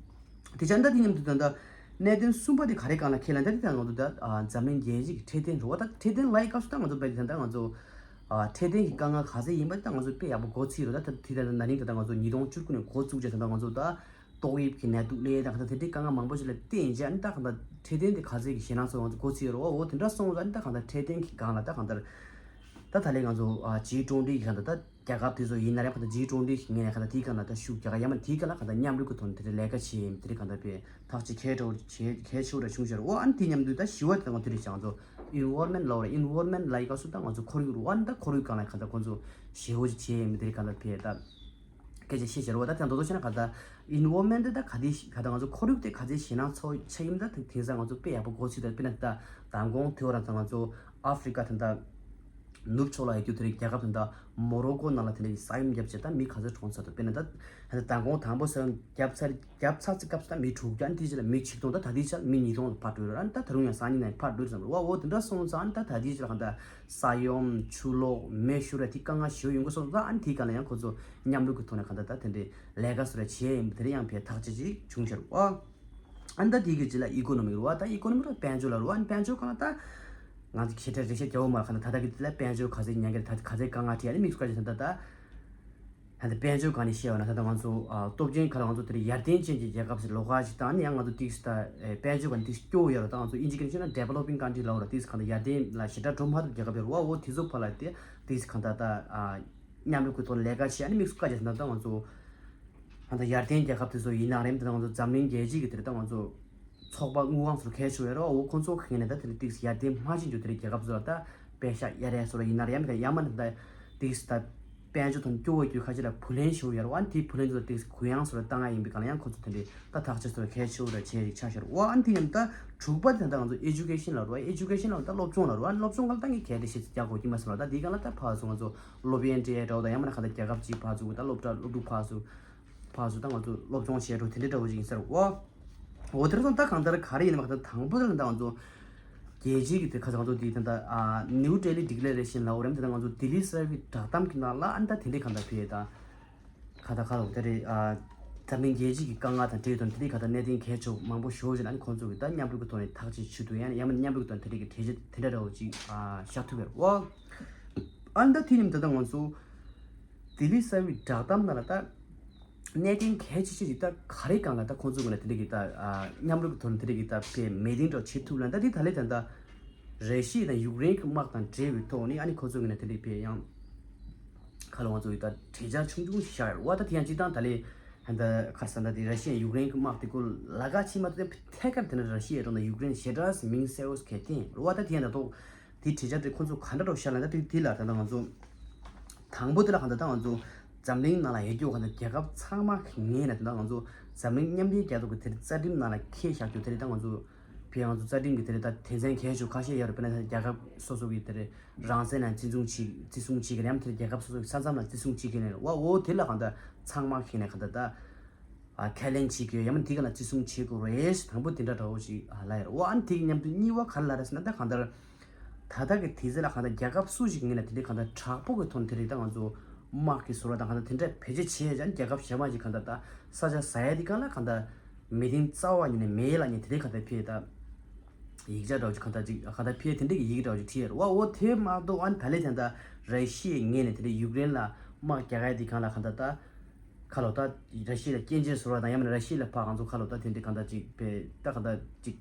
དེ་ཆ་ད་དེ་མཉམ་དུ་ད་ལྟ་གནད་དོན་གསུམ་པ་དེ་ག་རེ་གང་ལ་ཁེལ་ལ་ད་དེ་ད་ང་ཚོ་ད་ཨ་འཛམ་གླིང་རྒྱལ་སྤྱི་གི་འཕྲོད་བསྟེན་རེད་བ། ད་འཕྲོད་བསྟེན་ལབ་ཡི་སྐབས་སུ་ད་ང་ཚོ་བས་དེ་ད་ལྟ་ང་ཚོ་ཨ་འཕྲོད་བསྟེན་གྱི་དཀའ་ངལ་ག་ཚད་ཡིན་པ་ད་ང་ཚོ་དཔེ་ཡག་པོ་མགོ་ཚོས་རེད། ད་ད་དེ་ད་ལྟ་ན་ནིང་ད་ལྟ་ང་ཚོ་ཉིས་སྟོང་བཅུ་དགུ་ནས་འགོ་བཙུགས་བྱས་ད་ལྟ་ང་ཚོ་ད། ཏོག་དབྱིབས་ཀྱི་ནད་དུག་ལས་དང་ད་དེ་འདྲའི་དཀའ་ངལ་མང་པོ་ཞིག་ལ་བརྟེན་བྱས་ཨ་ནི་ད་གང་ལྟར་འཕྲོད་བསྟེན་དེ་ག་ཚད་ཀྱི་ཞེད་སྣང་ཚོར་བ་ཚོ་མགོ་ཚོས་རེད་བ། འོ་དེ་འདྲ་སོང་ཙང་ཨ་ནི་ད་གང་ལྟར་འཕྲོད་བསྟེན་གྱི་སྒང་ལ་ད་གང་ལྟར་ད་ད་ལས་ང་ཚོ་ཨ་ཇི་ཊུ་ཝེན་ཊི་གི་གང་ལྟར་ད་རྒྱལ་ཁབ་དེ་ཚོ་ཡིན་ན་རེད་གང་ལྟར་ཇི་ཊུ་ཝེན་ཊི་གི་ངོས་ནས་གང་ལྟར་དེའི་སྒང་ལ་ད་ཤུགས་རྒྱག་ཡ་མ་དེའི་སྒང་ལ་གང་ལྟར་མཉམ་རུབ་ཀྱི་ཐོག་ནས་དེ་འདྲའི་ལས་ཀ་བྱེད་ཡིན་དེ་འདྲའི་གང་ལྟར་དཔེ་ཐག་གཅོད་གལ་འདྲ་བོ་བྱེད་གལ་ཆེ་བོ་འདྲ་བྱུང་ཤར། འོ་ཨ་ནི་དེ་མཉམ་དུ་ད་བཞི་བ་དེ་ང་དེ་རེད་ཅང་ཚོ་ཨེན་ཝའེ་རོན་མེན་ཊི་ལབ་རེད། ཨེན་ཝའེ་རོན་མེན་ཊི་ལབ་ཡི་སྐབས་སུ་ད་ང་ཚོ་ཁོར་ཡུག་རུ་ཨ་ནི་ད་ཁོར་ཡུག་སྒང་ལ་གང་ལྟར་ཁོང་ཚོ་ཞེ་བོ་ཅིག་བྱེད་ཡིན་དེ་འདྲའི་གང་ལྟར་དཔེ་ད། སྐད་ཆ་བཤད་བྱ་རོགས། ད་དེ་མདོ་མདོ་བཤད་ན་ག་ད་ཨེན་ཝའེ་རོན་མེན་ཊི་ད་ག་དེ་ག་ད་ང་ཚོ་ཁོར་ཡུག་དེ་ག་ཚད་ཞེད་སྣང་ཚོར་ཆ་ཡིན་ད་དེང་དེང་སང་ང་ཚོ་དཔེ་ཡག་པོ་གོ་ཚུལ་ད་དཔེར་ན་ད་མདང་དགོང་དེ་བར་ད་ང་ཚོ་ཨ་ཧྥི་རི་ཀ་ད་ད་ནུབ་ཕྱོགས་ལ་ཡོད་རྒྱུ་དེ་རིང་རྒྱལ་ཁབ་ད་ད་མོ་རོ་ཀོ་ནང་ལ་དེ་འདྲའི་ས་ཡོམ་བརྒྱབ་བྱས་ད་མི་ག་ཚོད་གྲོངས་ཚར་འདུག་དཔེར་ན་ད་ད་མདང་དགོང་དང་པོ་ས་ཡོམ་བརྒྱབ་ཚར་རྒྱབ་ཚར་ཚེ་སྐབས་སུ་ད་མི་དྲུག་བརྒྱ་ཨ་ནི་དེའི་རྗེས་ལ་མི་ཆིག་སྟོང་ད་ད་ལྟའི་ཆར་མི་ཉིས་སྟོང་ལ་ཕར་འགྲོ་ཡོད་རེད། ཨ་ནི་ད་ད་རུང་ཡང་སང་ཉིན་ནས་ཕར་འགྲོ་ཡོད་བསམ་རེད་བ། འོ་དེ་འདྲ་སོང་ཙང་ཨ་ནི་ད་ད་ལྟའི་ཆར་གང་ལྟར་ས་ཡོམ་ཆུ་ལོག་མེ་ཤོར་བ་དེ་དཀའ་ངལ་ཞེ་པོ་ཡོང་གི་སོང་ཙང་ཨ་ནི་དེའི་སྒང་ལ་ཡང་ཁོ་ཚོ་མཉམ་རུབ་ཀྱི་ཐོག་ནས་གང་ལྟར་ད་དེ་འདྲའི་ལས་ཀ་བཟོ་འདྲ་བྱས་ཡིན་པ་དེ་རིང་ཡང་ཕེ་ཐག་ཆོད་ཅིག་བྱུང་ཤར་བ། ཨ་ནི་ད་དེའི་གི་རྗེས་ལ་ཨི་ཀོ་ནོ་མི་རུ་བ་ད་ཨི་ཀོ་ནོ་མི་རུ་བ་དཔལ་འབྱོར་ལ་རུ་བ། ཨ་ནི་དཔལ་འབྱོར་གང་ལ་ད་ང་ཚོ་ཁྱེད་ད་རེ་བཤད་རྒྱག་འོ་མ་གང་ལྟར་ད་ལྟ་གི་དེ་ལ་དཔལ་འབྱོར་ག་ཚད་ཉན་གི་རེད། ད་ག་ཚད་དཀའ་ངལ་འཕྲད་ཡ་ནི་དམིགས་སུ་བཀར་ཅིག་ད་ད་ད། ད་ལྟ་དཔལ་འབྱོར་སྒང་ནས་བཤད་པ་ན་ད་ལྟ་ང་ཚོ་ཨ་སྟོབས་ཆེན་ཁ་ལ་ང་ཚོ་དེ་རིང་ཡར་ཐོན་ཅན་གྱི་རྒྱལ་ཁབ་ཟེར་ལོགས་ཀ་ཞིག་དང་ནི་ཡང་ང་ཚོ་ཏིག་སི་ད་ཨེ་དཔལ་འབྱོར་སྒང་ནས་ཏིག་སི་སྐྱོ་བོ་ཡོད་རེད། ད་ང་ཚོ་དབྱིན་ཇི་སྐད་ནས་བཤད་ན་developing country ལབ་རེད། ཏིག་སི་གང་ལྟར་ཡར་ཐོན་ལ་ཞེ་དྲག་འགྲོ་མ་ཐུབ་རྒྱལ་ཁབ་ཡོད་རེད་བ། འོ་དེ་ཚོ་ཕར་ལ་དེ་ཏིག་སི་གང་ལྟར་ད་ཨ་མཉམ་རུབ་ཀྱི་ཐོག་ལས་ཀ་བྱེད་ཨ་ནི་དམིགས་སུ་བཀར་ཅིག་ད་ལྟ་ང་ཚོ་གང་ལྟར་ཡར་ཐོན་རྒྱལ་ཁབ་དེ་ཚོ་ཡིན་ནའང་རེད། ད་ལྟ་ང་ཚོ་འཛམ་གླིང་རྒྱལ་སྤྱི་གི་དེ་རེད། ད་ང་ཚོ་ ཚོགས་པ་དངུལ་ཁང་སོགས་གལ་ཆེ་བས་རོ། འོ་ཁོང་ཚོ་གི་ངོས་ནས་ད་དེ་ལ་ཏིག་ཡར་ལྟེ་མ་ཕྱིན་རྒྱུ་དེ་རིགས་རྒྱལ་ཁབ་ཚོ་ལ་ད་པད་ཤག་གཡར་ཡས་སོགས་ལ་ཡིན་ན་ར་ཡང་མིན་ན་ཡང་མིན་ན་ད་ཏིག་ད་དཔལ་འབྱོར་དང་སྐྱོ་བོ་རྒྱུ་ཁ་ཤས་ལ་བུ་ལོན་ཞུ་ཡ་རོ། ཨ་ནི་དེ་བུ་ལོན་ཚོ་ལ་ཏིག་གུ་ཡངས་སོགས་ལ་བཏང་ཡ་ཡིན་པའི་སྒང་ལ་ཡང་ཁོང་ཚོ་དེ་འདྲའི་ད་ཐག་གཅོད་སོགས་གལ་ཆེ་བོ་ར་བྱས་རིགས་ཆགས་ཤར། འོ་ཨ་ནི་དེ་ཡང་ད་དྲུག་པ་དེ་ད་ང་ཚོ་ཨེ་ཇུ་ཀེ་ཤན་ལ་རོ། ཨེ་ཇུ་ཀེ་ཤན་ལ་ད་སློབ་སྦྱོང་ལ་རོ། ཨ་ནི་སློབ་སྦྱོང་སྒང་ལ་ད་ངས་གལ་ཏེ་ཤེས་ཚད་རྒྱག་དགོས་ཀྱི་མ་སོང་ལ། ད་དེའི་སྒང་ལ་ད་ཕར་ཚུར་ང་ཚོ་སློབ་ཡོན་སྤྲད་ཡ་འདྲ་བོ་དང་ཡང་མིན་ན་གང་ལྟར་རྒྱལ་ཁབ་གཅིག་ཕར་ཚུར་གི་ད་སློབ་གྲྭ་སློབ་ཕྲུག་ཕར་ཚུར་ཕར་ཚུར་ད་ང་ཚོ་སློབ་སྦྱོང་བྱེད་འགྲོ་དེ་འདྲའི་འདྲ་བོ་ཅིག་ཡིན་ས་རེད། འོ་འོ་དེ་ར་སོང་ད་གང་ལྟར་ག་རེ་ཡིན་ནམ་གང་ལྟར་དང་པོ་དེ་ལ་ད་ང་ཚོ་རྒྱལ་སྤྱིའི་གི་དེ་ཁ་སང་ང་ཚོ་དེ་ད་ལྟ་ཨ་New Delhi Declaration ལབ་འོ་རེད། དེ་ད་ང་ཚོ་ལྡི་ལི་གསར་པའི་བསྒྲགས་གཏམ་གི་ནང་ལ་ཨ་ནི་ད་དེ་འདྲའི་གང་ལྟར་ཕེབས་ད་ག་ད་ག་ལ་དེ་རེད། ཨ་འཛམ་གླིང་རྒྱལ་སྤྱིའི་གི་དཀའ་ངལ་དང་འབྲེལ་ཡོད་དང་དེ་འདྲའི་གང་ལྟར་གནད་དོན་གལ་ཆེ་བོ་མང་པོ་ཞེ་པོ་ཅིག་ཨ་ནི་ཁོང་ཚོ་གི་ད་མཉམ་རུབ་གི་ཐོག་ནས་ཐག་གཅོད་བྱེད་ཐུབ་ཡ་ཡང་མིན་མཉམ་རུབ་གི་ཐོག་ནས་དེ་འདྲའི་གི་གྲོས་ཆོད་དེ་འདྲ་འདྲ་བོ་ཅིག་ཨ་བཞག་ཐུབ་པ་རེད། འོ་ཨ་ནི་ད་དེ་ནི་ད་ལྟ་ང་ཚོ་ལྡི་ལི་གསར་པའི་བསྒྲགས་གཏམ་ནང་ལ་ད་གནད་དོན་གལ་ཆེ་ཤོས་ཅིག་ད་ག་རེ་སྒང་ལ་ད་ཁོང་ཚོ་གི་ལ་དེ་འདྲ་གི་ད་ཨ་མཉམ་རུབ་ཐོག་ནས་དེ་འདྲ་གི་ད་དཔེ་མི་ཏིང་འདྲ་བྱེད་ཐུབ་ལ། ད་དེ་ད་ལས་ད་ད་ར་ཤི་ཡ་དང་ཡུཀ་རེན་གི་དམག་དང་འབྲེལ་བའི་ཐོག་ནས་ཨ་ནི་ཁོང་ཚོ་གི་ལ་དེ་འདྲ་དཔེ་ཡང་ཁ་ལོ་ང་ཚོ་གི་ད་གྲོས་འཆར་ཆུང་ཆུང་ཞིག་བཞག་ཡོད་རེད་བ། ད་དེ་ཡང་སྤྱིར་བཏང་ད་ལས་ད་ད་ག་རེ་ཟེར་ན་ད་དེ་ར་ཤི་ཡ་ཡུཀ་རེན་གི་དམག་དེ་ཀོ་ལ་ག་ཕྱི་མ་ད་ཐད་ཀར་དེ་ནི་ར་ཤི་ཡ་དང་ད་ཡུཀ་རེན་ཞེ་དྲག་མིང་གསལ་བོ་གལ་ཆེན་རེད་བ། ད་དེ་ཡང་ད་ཐོག་དེའི་གྲོས་འཆར་དེ་ཁོང་ཚོ་ག་འདྲ་རུ་ཤར་ལ་ད་དེ་དེ་ལ་ད་ལྟ་ང་ཚོ་དང་པོ་དེ་ལ་གང་ལྟར་ད་ང་ཚོ་འཛམ་གླིང་ནང་ལ་ཡོད་རྒྱུ་གང་ལྟར་རྒྱལ་ཁབ་ཚང་མ་གི་ངོས་ནས་ད་ལྟ་ང་ཚོ་འཛམ་གླིང་མཉམ་འབྲེལ་རྒྱལ་ཚོགས་ཀྱི་དེ་རྩ་ཁྲིམས་ནང་ལ་འཁྱེར་བཞག་རྒྱུ་དེ་རེད། ད་ང་ཚོ་བོད་ང་ཚོ་རྩ་ཁྲིམས་ཀྱི་དེ་རེད། ད་དོན་ཚན་གལ་ཆེ་ཁ་ཤས་ཡོད་རེད། དཔེར་ན་རྒྱལ་ཁབ་སོ་སོ་གི་དེ་རེད་རང་བཙན་ལ་བརྩི་སྲུང་བྱེད་བརྩི་སྲུང་བྱེད་ཀྱི་རེད། ཡང་དེ་རྒྱལ་ཁབ་སོ་སོ་གི་ས་མཚམས་ལ་བརྩི་སྲུང་བྱེད་ཀྱི་རེད། བ་འོ་དེ་ལ་གང་ལྟར་ཚང་མ་གི་ངོས་ནས་གང་ལྟར་ད། ཨ་ཁས་ལེན་བྱེད་དགོས། ཡང་མིན་དེ་ག་ལ་བརྩི་སྲུང་བྱེད་དགོས་རེད། དང་པོ་དེ་འདྲ་འདྲ་བོ་ཞིག་ཨ་ལབ་ཡོད་རེད། འོ་ཨ་ནི་དེ་གི་མཉམ་དུ་གཉིས་པ་ག་རེ་ལབ་རེད་ཟེར་ན། ད་གང་ལྟར་ད་ལྟ་གི་དུས་ཚོད་ལ་གང་ལྟར་རྒྱལ་ཁབ་སུ་ཞིག་ངོས་ནས་དེ་འདྲའི་གང་ལྟར་དྲག་པོ་གི་ཐོག་ནས་དེ་རིགས་ད་ང་ཚོ་དམག་གི་ཟུར་པ་དང་གང་ལྟར་དེ་འདྲ་བེད་སྤྱོད་བྱས་ཡ་ཅང་རྒྱལ་ཁབ་གཞན་མ་ཞིག་གང་ལྟར་ད་ས་ཆ་ཟ་ཡ་དེ་གང་ལ་གང་ལྟར་མི་དེང་རྩ་བ་ཉིད་ནས་མེད་ལ་ཉེ་དེ་འདྲའི་གང་ལྟར་ཕེ་ད་ཡིག་ཆ་འདྲ་བོ་ཅིག་གང་ལྟར་ཅིག་གང་ལྟར་ཕེ་དེ་འདྲའི་གི་ཡིག་འདྲ་བོ་ཅིག་བྲིས་ཡོད་རེད། འོ་དེ་མ་གཏོགས་ཨ་ནི་ད་ལས་ད་ལྟ་ར་ཤི་ཡའི་ངོས་ནས་དེ་འདྲའི་ཡུཀ་རེན་ལ་དམག་རྒྱག་ཡ་དེ་གང་ལ་གང་ལྟར་ད། ཁ་ལོ་ད་ར་ཤི་ཡ་ལ་སྐྱོན་བརྗོད་ཟེར་བ་དང་ཡང་མིན་ན་ར་ཤི་ཡ་ལ་ཕར་ང་ཚོ་ཁ་ལོ་ད་དེ་འདྲའི་གང་ལྟར་ཅིག་པའི་ད་གང་ལྟར་ཅིག་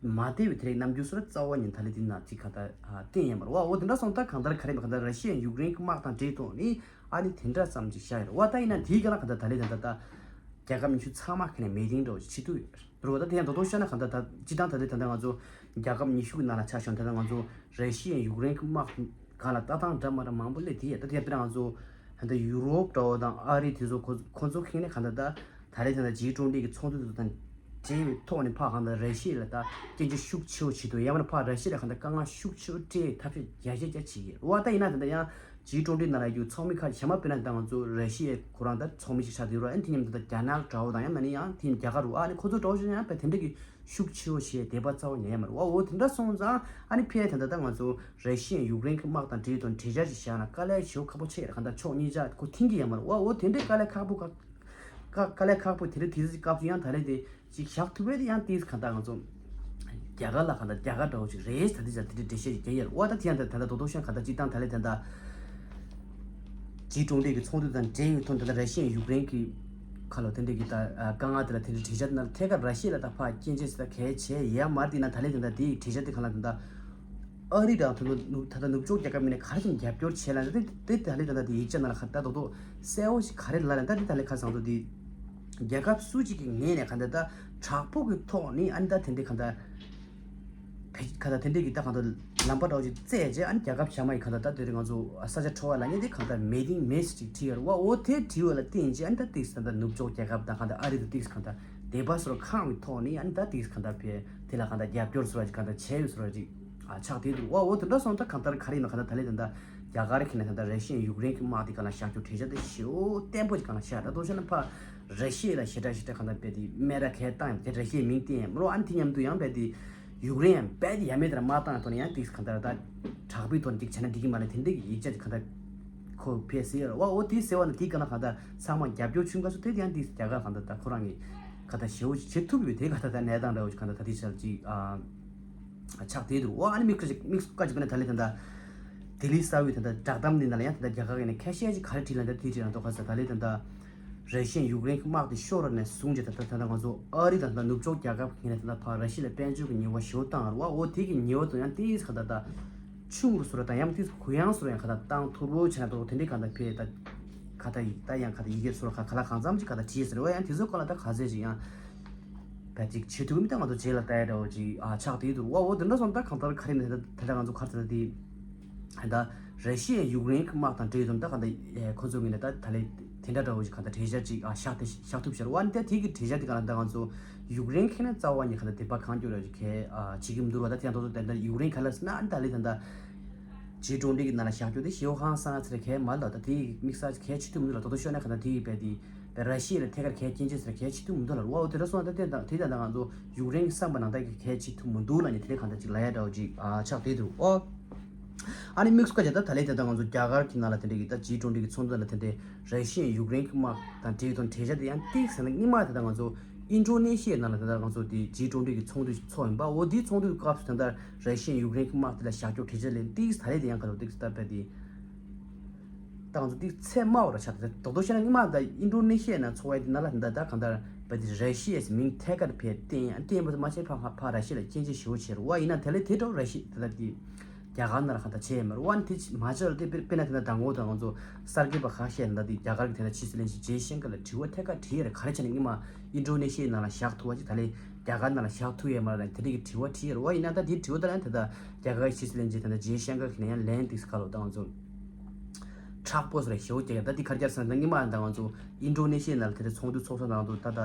མ་བདེ་བའི་དེ་རིགས་རྣམ་འགྱུར་སོགས་རྩ་བ་ཉིད་ད་ལས་དེ་ན་ཅིག་གང་ལྟར་ཨ་བསྟན་ཡོད་མ་རེད་བ། འོ་དེ་འདྲ་སོང་ད་གང་ལྟར་ག་རེ་མ་གང་ལྟར་ར་ཤི་ཡ་ཡུཀ་རེན་གྱི་དམག་དང་འབྲེལ་ཐོག་ནས་ཨ་ནི་དེ་འདྲ་ཙམ་ཅིག་བཞག་ཡོད་རེད་བ། ད་ཡིན་ན་དེའི་ག་ལ་གང་ལྟར་ད་ལས་ད་ད་ད་རྒྱལ་ཁབ་ཉི་ཤུ་ཚང་མ་ཁ་ནས་མེ་ཏིང་འགྲོ་ཅིག་བྱེད་ཐུབ་ཡོད་རེད། རེད་བ། ད་དེ་ཡང་རྡོག་རྡོག་བཤད་ན་གང་ལྟར་ད་སྤྱི་བཏང་ད་ལས་ད་ལྟ་ང་ཚོ་རྒྱལ་ཁབ་ཉི་ཤུ་གི་ནང་ལ་ཆ་བཞག་ན་ད་ལྟ་ང་ཚོ་ར་ཤི་ཡ་ཡུཀ་རེན་གྱི་དམག་སྒང་ལ་ལྟ་སྟངས་འདྲ་མ་འདྲ་མང་པོ་སླེབས་བསྡད་ཡོད། ད་དེ་དཔེར་ན་ང་ཚོ་ད་ལྟ་ཡུ་རོབ་འདྲ་བོ་དང་ཨ་རི་དེ་ཚོ་ཁོ་ཁོ་ཚོ་ཁེངས་ནས་གང་ལྟར་ད་ད་རེས་ད་ལྟ་ཇི་ཊུ་ཝེན་ཊི་གི་ཚོགས་འདུ་དེ་ཚོ་དང་འབྲེལ་བའི་ཐོག་ནས་ཕར་གང་ལྟར་ར་ཤི་ཡ་ལ་ད་སྐྱོན་བརྗོད་ཤུགས་ཆེ་བོ་བྱེད་འདུག་ཡང་མིན་ན་ཕར་ར་ཤི་ཡ་ལ་གང་ལྟར་དཀའ་ངལ་ཤུགས་ཆེ་བོ་སྤྲད་ཐབས་ཤེས་རྒྱ་ཆེ་རྒྱ་བྱེད་ཀྱི་རེད་བ། ད་ཡིན་ན་ད་ལྟ་ཡང་ཇི་ཊུ་ཝེན་ཊི་ནང་ལ་ཡོད་ཚོགས་མི་ཁག་གཞན་མ་དཔེར་ན་ད་ང་ཚོ་ར་ཤི་ཡའི་ཁོ་རང་ད་ཚོགས་མི་ཞིག་ཆགས་བསྡད་ཡོད་རེད། ཨ་ནི་དེ་མཉམ་དུ་ད་རྒྱ་ནག་འདྲ་བོ་དང་ཡང་མིན་ན་ཡང་དེ་རྒྱ་གར་རུ་ཨ་ནི་ཁོ་ཚོ་འདྲ་བོ་ཞིག་ཡང་དཔེ་དེ་འདྲ་གི་ཤུགས་ཆེ་བོ་བྱས་དད་པ་རྩ་བ་ཉིད་ཡོད་མ་རེད་བ། འོ་དེ་འདྲ་སོང་ཙང་ཨ་ནི་ཕལ་ཆེར་ད་ལྟ་ང་ཚོ་ར་ཤི་ཡ་ཡུཀ་རེན་གྱི་དམག་དང་འབྲེལ་དང་གྲོས་འཆར་ཞིག་བཞག་ན་དཀའ་ལས་ཞེ་པོ་ཁག་པོ་ཆེ་རེད། གང་ལྟར་ཕྱོགས་གཉིས་ཆ་ཁོ་མཐུན་གྱི་ཡོད་མ་རེད་བ། འོ་དེ་འདྲའི་དཀའ་ལས་ཁག་པོ་ཁག་དཀའ་དཀའ་ལས་ཁག་པོ་དེ་རིང་དེ་ཚོའི་སྐབས་སུ་ཡང་ད་རེས་དེ་ཅིག་བཞག་ཐུབ་པས་དེ་ཡང་ཏིས་གང་ལྟར་ང་ཚོ་རྒྱ་གར་ལ་གང་ལྟར་རྒྱ་གར་འདྲ་བོ་ཅིག་རེད། ད་དེ་ཅག་དེ་འདྲའི་འགྲེལ་བཤད་ཅིག་རྒྱག་ཡ་རེད་བ། ད་དེ་ཡང་ད་ད་ལྟ་རྡོག་རྡོག་བཤད་གང་ལྟར་སྤྱིར་བཏང་ད་ལས་ད་ལྟ་ཇི་ཀྲུང་ཀྲེ་གི་ཚོགས་འདུ་དང་འབྲེལ་ཡོད་དོན་དེ་ལ་ར་ཤི་ཡ་ཡུཀ་རེན་གྱི་ཁ་ལོ་དེ་འདྲས་ཀྱི་ད་དཀའ་ངལ་དེ་ལ་དེ་འདྲའི་གྲོས་འཆར་ནང་ཐད་ཀར་ར་ཤི་ཡ་ལ་ད་ཕར་སྐྱོན་བརྗོད་ཟེར་ད་གལ་ཆེ་ཡ་མ་རེད། དེ་ན་ད་ལས་དེ་འདྲ་དེའི་གྲོས་འཆར་དེ་གང་ལ་དེ་འདྲ་ཨ་རི་དང་དེ་ཚོ་ནུབ་ད་ལྟ་ནུབ་ཕྱོགས་རྒྱལ་ཁབ་མི་སྣ་ག་རེ་བྱས་ནས་རྒྱབ་སྐྱོར་བྱས་ལ་དེ་དེ་ད་ལས་དེ་འདྲ་དེ་ཡིག་ཆ་ནང་ལ་ཁ་ད་རྡོག་རྡོག་གསལ་བོ་ཞིག་ག་རེ་ལ་ལ་ད་དེ་ད་ལས་ཁ་སང་དུ་དེ་རྒྱལ་ཁབ་སུ་གཅིག་གི་ངོས་ནས་གང་ལྟར་ད་དྲག་པོ་གི་ཐོག་ནས་ཨ་ནི་ད་དེ་འདྲའི་གང་ལྟར། བེད་ཁ་ད་དེ་འདྲས་ཀྱི་ད་གང་ལྟར་ལམ་པ་འདྲ་བོ་ཅིག་བཙལ་རྗེས་ཨ་ནི་རྒྱལ་ཁབ་གཞན་མ་ཡི་གང་ལྟར་ད་དེ་རིང་ང་ཚོ་ས་ཆ་འཕྲོ་བ་ལ་ཉེ་དེ་གང་ལྟར་མེ་ཏིང་མེ་སི་ཅིག་བྲིས་ཡོད་རེད་བ། འོ་དེ་བྲིས་ཡོད་ལ་བརྟེན་རྗེས་ཨ་ནི་ད་ཏིག་ས་ད་ནུབ་ཕྱོགས་རྒྱལ་ཁབ་དང་གང་ལྟར་ཨ་རི་ད་ཏིག་ས་གང་ལྟར་དད་པ་སོགས་ཁེངས་པའི་ཐོག་ནས་ཨ་ནི་ད་ཏིག་ས་གང་ལྟར་བས་དེ་ལ་གང་ལྟར་རྒྱབ་སྐྱོར་སོགས་ཅིག་གང་ལྟར་བྱས་ཡོད་སོགས་ཅིག་ཨ་ཆགས་བསྡད་འདུག་བ། འོ་དེ་འདྲ་སོང་ད་གང་ལྟར་ག་རེ་ཡིན་ན་གང་ལྟར་ད་ལས་ད་ད་རྒྱ་གར་གྱི་ནས་གང་ལྟར་ར་ཤི་ཡ་ཡུཀ་རེན་གྱི་དམག་དེ་གང་ལ་བཞག་རྒྱུ་གྲོས་འཆར་དེ་ཞེ་པོ་བརྟན་པོ་ཅིག་གང་ལ་བཞག་ད་དོ་ཤ་ན་ཕ་ར་ཤི་ཡ་ལ་ཞེ་དྲག་ཞེ་དྲག་གང་ལྟར་བས་དེ་སྨད་ར་ཁས་བཏང་ཡང་དེ་ར་ཤི་ཡའི་མིང་བསྟན་ཡང་མི་རོ། ཨ་ནི་དེ་མཉམ་དུ་ཡང་བས་དེ། ཡུཀ་རེན་ཡང་རྦད་དེ་ཡ་མེད་དེ་ལ་མ་བཏང་ཐོག་ནས་ཡང་ཏིག་གང་ལྟར་ད་དྲག་པོའི་ཐོག་ནས་ཏིག་བྱས་ན་འགྲིག་གི་མ་རེད། དེ་འདྲ་གི་ཡིག་ཆ་ཅིག་གང་ལྟར་ཁོ་ཕེ་ཟེར་ཡོད་རེད་བ། འོ་དེ་ཟེར་བ་ན་དེ་ག་ན་གང་ལྟར་ཚང་མ་རྒྱབ་སྐྱོར་ཆུང་ཁ་སུ་དེ་ཡང་ཏིག་རྒྱ་གར་གང་ལྟར་ད་ཁོ་རང་གི་གང་ལྟར་ཞེ་བོ་ཅིག་བྱེད་ཐུབ་ཡོད་དེ་གང་ལྟར་ད་གནས་སྟངས་འདྲ་བོ་ཅིག་གང་ལྟར་ད་དེ་ཆ་ཅིག་ཆགས་བསྡད་འདུག་འོ་ཨ་ནི་མིག་ཁ་ཅིག་མིག་ཁ་ཅིག་པ་ན་ད་ལེ་ད་ལྟ་ལྡི་ལི་གསར་པའི་ད་ལྟ་བསྒྲགས་གཏམ་འདི་ནང་ལ་ཡང་ད་ལྟ་རྒྱ་གར་གི་ནས་ཁ་ཤས་ཅིག་ག་རེ་བྲིས་ལ་ད་དེ་བྲིས་རང་ཐོག་ཁ་ས་ད་ལེ་ད་ལྟ། ར་ཤི་ཡ་ཡུཀ་རེན་གྱི་དམག་དེ་ཤོར་བ་ནས་བཟུང་རྗེས་ད་ལྟ་ད་ལྟ་ང་ཚོ་ཨ་རི་དང་ད་ལྟ་ནུབ་ཕྱོགས་རྒྱལ་ཁབ་ཡིན་ན་ད་ལྟ་ཕར་ར་ཤི་ཡ་ལ་དཔལ་འབྱོར་གྱི་ཉེས་པ་ཞེ་པོ་བཏང་ཡོད་རེད་བ། འོ་དེ་གི་ཉེས་པ་དང་ཡང་ཏིག་ག་ད་ད་ཆུང་རུ་སོར་དང་ཡང་ཏིག་གུ་ཡངས་སོར་ཡང་ག་ད་བཏང་ཐུབ་རོགས་བྱས་ན་ད་དེ་འདྲའི་ག་ད་ཕེ་ད་ག་ད་ཡིག་ད་ཡང་ག་ད་ཡི་གེ་སོར་ག་ག་ལ་གང་འཚམ་ཅིག་ག་ད་བྲིས་ཟེར་བ། ཡང་དེ་ཚོ་ག་ལ་ད་ག་ཚད་ཅིག་ཡང་ བས་ཅིག་བྱེད་ཐུབ་ཀྱི་མི་ད་ང་ཚོ་རྗེས་ལ་ལྟ་ཡ་འདྲ་བོ་ཅིག་ཨ་ཆགས་བསྡད་འདུག་ཨོ་དེ་འདྲ་སོང་ད་གང་ལྟར་ག་རེ་ནས་ད་ད་ལྟ་ང་ཚོ་ག་རེ་ཟེར་ན་དེ་ད་ར་ཤི་ཡ་ཡུཀ་རེན་གྱི་དམག་དང་འབྲེལ་ཡོད་དུ་ད་གང་ལྟར་ཁོ་ཚོ་ངོས་ནས་ད་ད་ལས་དེ་འདྲ་འདྲ་བོ་ཅིག་གང་ལྟར་གྲོས་འཆར་ཅིག་ཨ་བཞག་དེ་བཞག་ཐུབ་ཤར་བ་ནི་ད་དེ་གི་གྲོས་འཆར་དེ་ག་ལ་ད་ང་ཚོ་ཡུཀ་རེན་ཁེ་ན་རྩ་བ་ཉིད་གང་ལྟར་དེ་པ་གང་བསྐྱོད་ར་ཅིག་གལ་ཨ་བྱེད་ཀྱི་མི་འདུག་བ། ད་དེ་ཡང་ད་ད་ཡུཀ་རེན་ག་ལ་ཟེར་ན་ཨ་ནི་ད་ལས་ད་ད། ཇི་ཀྲུང་ཀྲུང་གི་ནང་ལ་བཞག་རྒྱུ་དེ་ཞེ་པོ་ཧང་སང་ཚེ་གལ་མ་ལ་ད་དེ་དམིགས་བསལ་གལ་ཆེ་ཐུབ་མི་འདུག་ལ། ད་དུང་ཤོད་ན་ག་ད་དེ་ཡི་བས་དེ་བས་ར་ཤི་ཡ་ལ་ཐད་ཀར་གལ་རྐྱེན་ཆེ་ཚེ་གལ་ཆེ་ཐུབ་མི་འདུག་ལ། ཨོ་དེ་འདྲ་སོང་ད་དེ་དང་དེ་དང་ད་ང་ཚོ་ཡུཀ་རེན་གྱི་བསམ་པ་ནང་ལྟར་གྱི་གལ་ཆེ་ཐུབ་མི་འདུག་ལ་ནི་དེ་འདྲ་གང་ལྟར་ཅིག་ལ་ཡ་འདྲ་བོ་ཅིག་ཨ་ཆགས་བསྡད་འདུག་ཨོ། ཨ་ནི་དམིགས་སུ་བཀར་བྱས་ད་ད་ལས་དེ་ད་ང་ཚོ་རྒྱ་གར་གྱི་ནང་ལ་དེ་འདྲ་གི་ད་ཇི་ཀྲུང་ཀྲུང་གི་ཚོགས་འདུ་ལ་དེ་འདྲའི་ར་ཤི་ཡ་ཡུཀ་རེན་གྱི་དམག་དང་འབྲེལ་ཡོད་དང་གྲོས་འཆར་དེ་ཡང་ཏིག་ཟེར་ན་སྔོན་མ་དེ་ད་ང་ཚོ་ཨིན་ཌོ་ནེ་ཤི་ཡའི་ནང་ལ་དེ་ད་ང་ཚོ་དེ་ཇི་ཀྲུང་ཀྲུང་གི་ཚོགས་འདུ་ཚོགས་ཡིན་པ། འོ་དེའི་ཚོགས་འདུའི་སྐབས་སུ་དེ་ད་ར་ཤི་ཡ་ཡུཀ་རེན་གྱི་དམག་དེ་ལ་བཞག་རྒྱུ་གྲོས་འཆར་ལེན་ཏིག་ད་རེས་དེ་ཡང་ག་ལོ་ཏིག་ད་བས་དེ་ད་ང་ཚོ་ཏིག་ཚད་དམའ་བ་ར་ཆགས་ཏེ་རྡོག་རྡོག་བཤད་ན་སྔོན་མ་ད་ཨིན་ཌོ་ནེ་ཤི་ཡའི་ནང་ཚོགས་ཡ་དེ་ནང་ལ་དེ་ད་ད་གང་ལྟར་བས་དེ་ར་ཤི་ཡའི་མིང་ཐད་ཀར་བས་བསྟན་ཡ་བསྟན་པ་མ་བྱས་ཕ་ཕ་ར་ཤི་ཡ་ལ་སྐྱོན་བརྗོད་ཞེ་པོ་བྱས་ར་བ་ཡིན་ན་དེ་ལས་དེ་འདྲ་ར་ཤི་ཡ་དེ་ད་དེ། རྒྱ་གར་ནང་ལ་གང་ལྟར་བྱས་ཡོད་མ་རེད་བ། ཨ་ནི་དེ་མ་བྱས་ལ་དེ་དཔེར་དཔེར་ན་དེ་འདྲ་དང་པོ་དང་ང་ཚོ་གསར་འགོད་པ་ཁ་ཤས་ནང་དེ་རྒྱ་གར་གྱི་དེ་འདྲ་ཕྱི་སྲིད་བློན་ཆེན་ཇེ་ཤང་ཀར་ལ་དྲི་བ་ཐད་ཀར་དྲིས་ཡོད་རེད། ག་རེ་བྱས་ནས་སྔོན་མ་ཨིན་ཌོ་ནེ་ཤི་ཡའི་ནང་ལ་བཞག་ཐུབ་པ་ཅིག་ད་ལས་རྒྱ་གར་ནང་ལ་བཞག་ཐུབ་ཡོད་མ་རེད་ལ་དེ་འདྲ་གི་དྲི་བ་དྲིས་ཡོད་རེད་བ། ཡིན་ན་ད་དེའི་དྲི་བ་ད་ལན་དེ་ད་རྒྱ་གར་གྱི་ཕྱི་སྲིད་བློན་ཆེན་དེ་འདྲ་ཇེ་ཤང་ཀར་གྱིས་ནས་ཡང་ལན་དེ་ག་ལོ་ད་ང་ཚོ་དྲག་པོ་སོ་རེ་ཞེ་པོ་རྒྱག་ཡ། ད་དེ་ག་རེ་བྱས་ཟེར་ན་སྔོན་མ་ད་ང་ཚོ་ཨིན་ཌོ་ནེ་ཤི་ཡའི་ནང་ལ་དེ་འདྲ་ཚོགས་འདུ་ཚོགས་ས་ནང་དུ་ད་ད་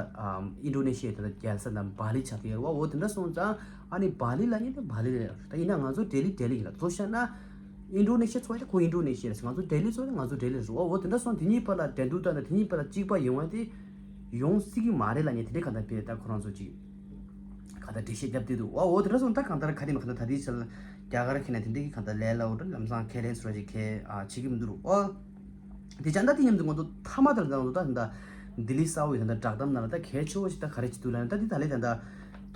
ཨིན་ཌོ་ནེ་ཤི་ཡའི་དེ་འདྲ་རྒྱལ་ས་དང་བྷ་ལི་ཆགས་ཏེ་ཡོད་རེད་བ། འོ་དེ་འདྲ་སོང་ཙང་། ཨ་ནི་བྷ་ལི་ལབ་མཁན་དེ་བྷ་ལི་རེད། ད་ཡིན་ན་ང་ཚོ་ལྡི་ལི་ལྡི་ལི་ཡིན་ལ། ཚོ་བཤད་ན་ཨིན་ཌོ་ནེ་ཤི་ཡ་ཚོ་ཡ་ཁོ་ཨིན་ཌོ་ནེ་ཤི་ཡ་རེད། ང་ཚོ་ལྡི་ལི་ཚོ་ཡ་ང་ཚོ་ལྡི་ལི་རེད། འོ་འོ་དེ་འདྲ་སོང་དེ་གཉིས་བར་ལ་འགྲན་བསྡུར་བཏང་ན་དེ་གཉིས་བར་ལ་གཅིག་པ་ཡོང་བ་དེ་ཡོང་སྲིད་ཀྱི་མ་རེད་ལབ་མཁན་དེ་འདྲའི་གང་ལྟར་དཔེ་ད་ཁོ་རང་ཚོ་ཅིག་གང་ལྟར་འགྲེལ་བཤད་བརྒྱབ་བསྡད་འདུག་འོ་འོ་དེ་འདྲ་སོང་ད་གང་ལྟར་ག་རེ་མ་གང་ལྟར་ད་ལྟའི་ཆར་ལ་རྒྱ་གར་ཁེ་ན་དེ་འདྲའི་གང་ལྟར་ལས་སླ་བོ་འདྲ་ལམ་སང་ཁས་ལེན་ཚོ་ར་ཅིག་ཁས་ཨ་བྱེད་ཀྱི་མི་འདུག་འོ། དེ་ཅང་ད་དེ་མཉམ་དུ་ང་ཚོ་མཐའ་མ་དེར་ད་ང་ཚོ་ད་ད་ལྡི་ལི་གསར་བའི་ད་ད་བསྒྲགས་གཏམ་ནང་ལ་ད་གལ་ཆེ་བོ་ཞིག་ད་ག་རེ་བྱེད་འདུག་ལབ་ན། ད་དེ་ད་ལས་ད་ད་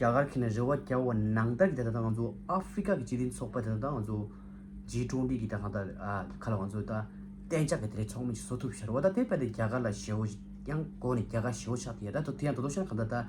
རྒྱ་གར་ཁེ་ན་རེ་བ་རྒྱག་པ་ནང་ལྟར་གྱི་ད་ད་ང་ཚོ་ཨ་ཧྥི་རི་ཀ་གི་སྤྱི་མཐུན་ཚོགས་པ་དེ་ད་ད་ང་ཚོ་ཇི་ཀྲུང་ཀྲུང་གི་ད་གང་ལྟར་ཨ་ཁ་ལ་ང་ཚོ་ད་གཏན་འཇགས་ཀྱི་དེ་རེ་ཚོགས་མི་ཞིག་བཟོ་ཐུབ་ཤར་བ། ད་དེ་བས་ད་རྒྱ་གར་ལ་ཞེ་བོ་ཡང་གོ་ནས་རྒྱ་གར་ཞེ་བོ་ཆགས་ཏེ་ཡ་ད་དོ་དེ་ཡང་དོ་དོ་ཤར་གང་ལྟར་ད་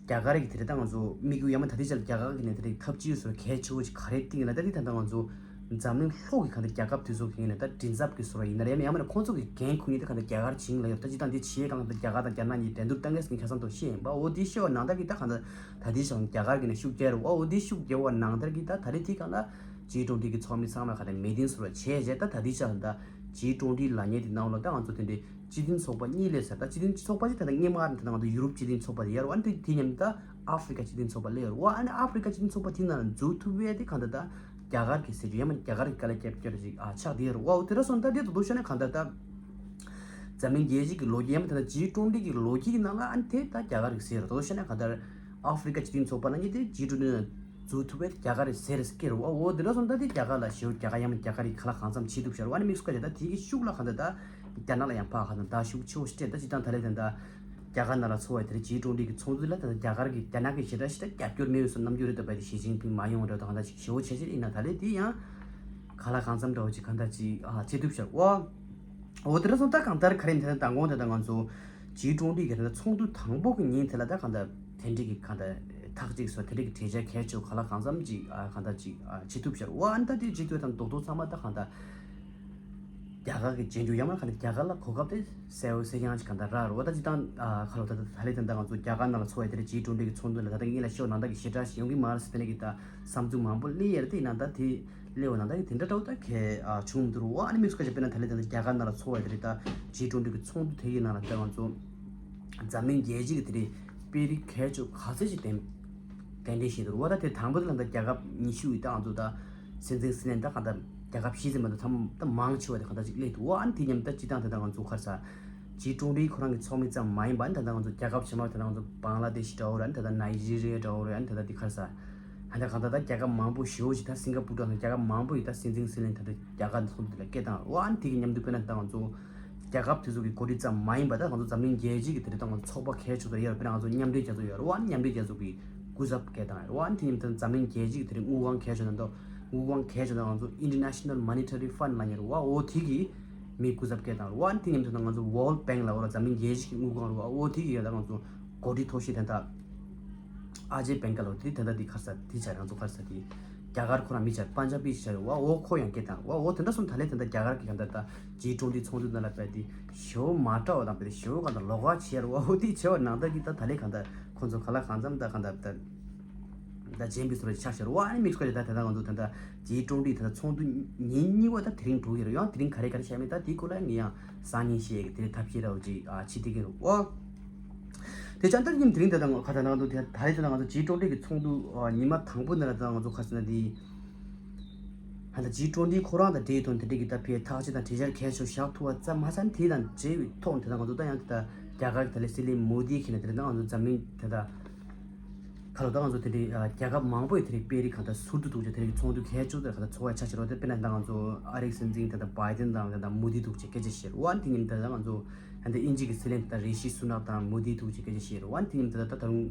རྒྱ་གར་གི་དེ་རེ་ད་ང་ཚོ་དམིགས་ཡུལ་ཡང་མ་ད་དེ་ཆར་རྒྱ་གར་གི་ནས་དེ་རེ་ཐབས་ཇུས་སོ་གལ་ཆེ་བོ་ཞིག་ག་རེ་བཏིང་ཡོད་ན། ད་དེ་ད་ད་ང་ཚོ་འཛམ་གླིང་ལྷོ་གི་གང་ལྟར་རྒྱལ་ཁབ་དེ་ཚོ་གི་ནས་ད་མགྲིན་ཚབ་ཀྱི་བཟོ་འདྲ་ཡིན་ན་རེད། ཡང་མིན་ཁོང་ཚོ་གི་འགན་ཁུར་ནས་ད་གང་ལྟར་རྒྱ་གར་བྱིངས་ལ་ཡོད། ད་སྤྱིར་བཏང་དེ་བྱེད་གང་ལྟར་རྒྱ་གར་དང་རྒྱ་ནག་གཉིས་འགྲན་བསྡུར་གཏང་མཁན་ཟེར་མཁན་ཆ་ཚང་དུ་ཤེས་ཡིན་པ། འོ་དེ་ཤེས་པ་ནང་ལྟར་གྱི་ད་གང་ལྟར་ད་དེ་ཆ་རྒྱ་གར་གྱི་ནས་ཤུགས་རྒྱག་རེད་བ། འོ་དེ་ཤུགས་རྒྱག་པ་ནང་ལྟར་གྱི་ད་ད་རེས་དེ་གང་ལྟར་ཇི་ཀྲུང་ཀྲུང་གི་ཚོགས་མི་ཚང་མ་ག་ནས་མེད་དིང་སོར་བ་བྱས་རྗེས་ད་ད་དེ་ཆ་ད་ཇི་ཀྲུང་ཀྲུང་ལབ་མཁན་དེ་ནང་ལ་ད་ང་ཚོ་དེ་འདྲའི་སྤྱི་མཐུན་ཚོགས་པ་གཉིས་སླེབས་ས། ད་སྤྱི་མཐུན་ཚོགས་པ་ཅིག་ད་ལྟ་སྔོན་མ་ད་ང་ཚོ་ཡུ་རོབ་སྤྱི་མཐུན་ཚོགས་པ་དེ་ཡར་བ་འདི་དེ་མཉམ་དུ་ད་ཨ་ཧྥི་རི་ཀ་སྤྱི་མཐུན་ཚོགས་པ་སླེབས་ཡོད་རེད་བ། ཨ་ནི་ཨ་ཧྥི་རི་ཀ་སྤྱི་མཐུན་ཚོགས་པ་དེ་ནང་ལ་འཛུལ་ཐུབ་ཡས་དེ་གང་ལྟར་ད་རྒྱ་གར་གྱི་ཟེར་རྒྱུ་ཡང་མིན་རྒྱ་གར་གྱི་དཀའ་ལས་བརྒྱབ་བསྐྱར་ཅིག་ཨ་ཆགས་བསྡད་ཡོད་རེད་བ། འོ་དེ་འདྲ་སོང་ད་དེ་དོ་དོ་ཤོད་ན་གང་ལྟར་ད་འཛམ་གླིང་རྒྱལ་སྤྱི་གི་ལོ་རྒྱུས་ཡང་མིན་ད་ལྟ་ཇི་ཀྲུང་ཀྲུང་གི་ལོ་རྒྱུས་ཀྱི་ནང་ལ་ཨ་ནི་དེ་ད་རྒྱ་གར་གྱི་ཟེར་རེད། དོ་དོ་ཤོད་ན་གང་ལྟར་ཨ་ཧྥི་རི་ཀ་སྤྱི་མཐུན་ཚོགས་པ་ནང་གི་དེ་ཇི་ཀྲུང་ཀྲུང་ནང་འཛུལ་ཐུབ་པའི་རྒྱ་གར་གྱི་ཟེར་སྐད་རེད་བ། འོ་དེ་འདྲ་སོང་ད་དེ་རྒྱ་གར་ལ་ཞེ་པོ་རྒྱ་གར་ཡང་མིན་རྒྱ་གར་གྱི་ཁ་ལག་གང་འཚམ་བྱེད་ཐུབ་ཤར་བ་ནི་དམིགས་སུ་བཀར་བྱས་ད་དེ་གི་ཤུགས་ལ་གང་ལྟར་ད་རྒྱ་ནག་ལ་ཡང་ཕར་གང་ལྟར་ད་ཤུགས་ཆེ་བོ་ཞིག་སྤྲད། ད་སྤྱིར་བཏང་ད་ལས་ད་ད་རྒྱ་གར་ནང་ལ་འཚོ་བའི་དེ་རིང་ཇི་ཀྲུང་ཀྲུང་གི་ཚོགས་འདུ་ལ་ད་ལྟ་རྒྱ་གར་གྱི་རྒྱ་ནག་གི་ཞེ་དྲག་ཞེ་དྲག་རྒྱབ་སྐྱོར་མེད་པའི་བཟོ་རྣམ་འགྱུར་རེད་འདུག་པ། དེ་ཞི་ཅིན་ཕིང་མ་ཡོང་འདྲ་དང་གང་ལྟར་ཞིག་ཞེ་བོ་བྱས་ཤིག་ཡིན་ན་ད་ལས་དེ་ཡང་ཁ་ལག་གང་འཚམ་འདྲ་བོ་ཅིག་གང་ལྟར་ཅིག་ཨ་བྱེད་ཐུབ་ཤར་བ། འོ་དེ་འདྲ་སོང་ད་གང་ལྟར་ག་རེ་ཡིན་ད་ལྟ་མདང་དགོང་དེ་ད་ང་ཚོ་ཇི་ཀྲུང་ཀྲུང་གི་ད་ལྟ་ཚོགས་འདུ་དང་པོ་གི་ཉིན་དེ་ལ་ད་གང་ལྟར་དེ་འདྲའི་གི་གང་ལྟར་ཐག་གཅིག་སོ་དེ་འདྲའི་གི་གྲོས་འཆར་གལ་ཆེ་བོ་ཁ་ལག་གང་འཚམ་ཅིག་ཨ་གང་ལྟར་ཅིག་ཨ་བྱེད་ཐུབ་ཤར་བ། ཨ་ནི་ད་དེ་བྱེད་དུས་ད་རྡོག་རྡོག་ཚང་མ་ད་གང་ལྟར། རྒྱ་གར་གྱི་རྗེས་འཇུག་ཡང་མིན་གང་ལྟར་རྒྱ་གར་ལ་གོ་སྐབས་དེ་གསལ་བོ་གསལ་རྐྱང་ཅིག་གང་ལྟར་རག་རེད་བ། ད་ཅི་ལྟར་ཨ་ཁ་ལོ་ད་ད་ལྟ་ད་ལྟ་ད་ང་ཚོ་རྒྱ་གར་ནང་ལ་འཚོ་བའི་དེ་རིང་ཇི་ཀྲུང་ཀྲུང་གི་ཚོགས་འདུ་ལ་ད་ལྟ་ངེད་ལ་ཤོག་ནང་ལྟར་གྱི་ཞེ་དྲག་ཞིག་ཡོང་གི་མ་རེད་ཟེར་དེ་ནས་ཀྱི་ད་བསམ་ཚུལ་མང་པོ་སླེབས་ཡོད་རེད། དེ་ཡིན་ན་ད་དེ་སླེབས་པ་ནང་ལྟར་གྱི་དེ་འདྲ་འདྲ་བོ་ད་གལ་ཨ་བྱུང་མི་འདུག་རེད་བ། ཨ་ནི་དམིགས་སུ་བཀར་བྱས་དཔེར་ན་ད་ལྟ་ད་ལྟ་རྒྱ་གར་ནང་ལ་འཚོ་བའི་དེ་རིང་ད་ཇི་ཀྲུང་ཀྲུང་གི་ཚོགས་འདུ་དེ་གི་ནང་ལ་ད་ང་ཚོ་འཛམ་གླིང་རྒྱལ་སྤྱི་གི་དེ་རིང་དཔོན་རིགས་གལ་ཆེ་ག་ཚད་ཅིག་གདན་གདན་འདྲེན་བྱས་འདུག་རེད་བ། ད་དེ་དང་པོ་དེ་ལ་ད་རྒྱལ་ཁབ་ཉི་ཤུ་ཡི་ད་ང་ཚོ་ད་སྲིད་འཛིན་སྲིད་བློན་ད་གང་ལྟར་རྒྱལ་ཁབ་བཞི་ཙམ་པ་དང་ཐམ་ད་མང་ཆེ་བ་དེ་གང་ལྟར་ཅིག་སླེབས་འདུག་བ། ཨ་ནི་དེ་མཉམ་དུ་ད་སྤྱིར་བཏང་དེ་ད་ང་ཚོ་ག་རེ་ཟ་ཇི་ཀྲུང་ཀྲུང་ཁོ་རང་གི་ཚོགས་མི་ཙམ་མ་ཡིན་པ། ཨ་ནི་ད་ལྟ་ང་ཚོ་རྒྱལ་ཁབ་གཞན་པ་དེ་ད་ང་ཚོ་བང་ལ་དེ་ཤི་འདྲ་བོ་རེད། ཨ་ནི་ད་ལྟ་ནའི་ཇི་རི་ཡ་འདྲ་བོ་རེད། ཨ་ནི་ད་ལྟ་དེ་ག་རེ་ཟ་ཨ་ནི་ད་གང་ལྟར་ད་རྒྱལ་ཁབ་མང་པོ་ཞེ་པོ་ཅིག་ད་སིང་ག་པུར་འདྲ་ནང་རྒྱལ་ཁབ་མང་པོ་ཡི་ད་སྲིད་འཛིན་སྲིད་བློན་ད་ལྟ་རྒྱ་གར་ཚོགས་འདུ་དེ་ལ་སྐད་བཏང་བ། ཨ་ནི་དེ་གི་མཉམ་དུ་དཔེར་ན་ད་ང་ཚོ་རྒྱལ་ཁབ་དེ་ཚོ་གི་འགོ་ཁྲིད་ཙམ་མ་ཡིན་པ་ད་ང་ཚོ་འཛམ་གླིང་རྒྱལ་སྤྱི་གི་དེ་རིང་ད་ང་ཚོ་ཚོགས་པ་གལ་ཆེ་ཤོས་དེ་ཡོད་རེད་བ། ཨ་ནི་མཉམ་འབྲེལ་རྒྱལ་ཚོགས་ཀྱི་སྐུ་ཚབ་སྐད་བཏང་ཡོད་རེད་བ། ཨ་ནི་དེ་མཉམ་དུ་འཛམ་གླིང་རྒྱལ་སྤྱི་གི་དེ་རིང་དངུལ་ཁང་གལ་ཆེ་ཤོས་ད་ང་ཚོ་དངུལ་ཁང་གལ་ཆེ་ཤོས་ད་ང་ཚོ་International Monetary Fund ལབ་མཁན་རེད་བ། འོ་དེ་གི་མི་སྐུ་ཚབ་སྐད་བཏང་རེད་བ། ཨ་ནི་དེ་མཉམ་དུ་ད་ང་ཚོ་World Bank ལབ་འོ་ར་འཛམ་གླིང་རྒྱལ་སྤྱི་གི་དངུལ་ཁང་རེད་བ། འོ་དེ་གི་ཡ་ད་ང་ཚོ་འགོ་ཁྲིད་མཐོ་ཤོས་དེ་ད་ཨ་ཇེ་བེང་ཀ་ལབ་དེ་དེ་ད་དེ་ག་རེ་ཟ་དེ་ཆ་ང་ཚོ་ག་རེ་ཟ་དེ་ རྒྱ་གར་ཁོ་རང་མི་ཆགས་པན་ཇ་བི་ཆགས་ཡོད་བ། འོ་ཁོ་ཡང་སྐད་བཏང་བ། འོ་དེ་འདྲ་སོང་། ད་ལས་དེ་འདྲ་རྒྱ་གར་གྱི་གང་ལྟར་ད་ཇི་ཊོན་ཊི་ཚོགས་འདུ་ནང་ལ་བས་དེ་ཞེ་པོ་མ་འདྲ་བ་དང་བས་དེ་ཞེ་པོ་གང་ལྟར་ལོགས་ཀ་བྱས་ར་བ། འོ་དེ་བྱས་པ་ནང་ལྟར་གྱི་ད་ད་ལས་གང་ལྟར་ཁོ་ཚོ་ག་ལ་གང་འཚམ་ད་གང་ལྟར་ད་ད་ཇེམ་པི་སོ་ར་ཆགས་ཤར་བ། ཨ་ནི་དམིགས་བཀར་ད་ད་ད་ང་ཚོ་ད་ད་ཇི་ཊོན་ཊི་ད་ད་ཚོགས་འདུ་ཉིན་གཉིས་པ་ད་དེ་རིང་འགྲོ་གི་རེད། ཡང་དེ་རིང་ག་རེ་ག་རེ་བཤད་མེད། ད་དེའི་སྐོར་ལ་ངས་ཡང་སང་ཉིན་བཤད་ཀྱི་དེ་རིང་ཐབས་ཤེས་ར་བ་ཅིག་ཨ་ཕྱི་དེ་གི་རེད་བ། དེ་ཅང་ལྟར་ཉིན་དེ་རིང་ད་ལྟ་ང་ཁ་ད་ནང་དུ་དེ་ད་རེས་ད་ལྟ་ང་ཚོ་ཇི་ཊོན་ཊི་གི་ཚོགས་འདུ་ཨ་ཉི་མ་དང་པོ་འདི་ལ་ད་ལྟ་ང་ཚོ་ཁ་སང་ན་དེ་ཧ་ད་ཇི་ཊོན་ཊི་ཁོ་རང་དང་འབྲེལ་ཐོག་དེ་འདྲ་གི་ད་ཕའི་ཐག་གཅོད་དང་གྲོས་འཆར་གལ་ཆེ་བཞག་ཐུབ་པ་ཙམ་མ་ཟད་དེ་དང་འབྲེལ་བའི་ཐོག་ནས་ད་ལྟ་ང་ཚོ་ད་ཡང་དེ་ད་རྒྱ་གར་གྱི་ད་ལས་སྲིད་བློན་མོ་དི་གི་ནས་དེ་ད་ང་ཚོ་འཛམ་གླིང་དེ་ད་ཁ་ལོ་ད་ང་ཚོ་དེ་འདྲའི་རྒྱལ་ཁབ་མང་པོའི་དེ་རིགས་དཔོན་རིགས་གང་ལྟར་ཟུར་དུ་འདུག་ཅེས་དེ་རིགས་ཚོགས་འདུ་གལ་ཆེ་ཤོས་དེ་གང་ལྟར་ཚོགས་པ་ཆགས་ཀྱི་རེད། དཔེར་ན་ད་ང་ཚོ་ཨ་རིའི་སྲིད་འཛིན་ད་ལྟ་བྷའི་ཏན་དང་ད་ལྟ་མོ་དི་འདུག་ཅེས་སྐད་ཆ་བཤད། འོ་ཨ་ནི་དེ་ཉིན་ད་ལྟ་ང་ཚོ་ད་ལྟ་དབྱིན་ཇི་གི་སྲིད་བློན་ད་ལྟ་རི་ཤི་སུ་ནག་དང་མོ་དི་འདུག་ཅེས་སྐད་ཆ་བཤད། འོ་ཨ་ནི་དེ་ཉིན་ད་ལྟ་ད་ད་རུང་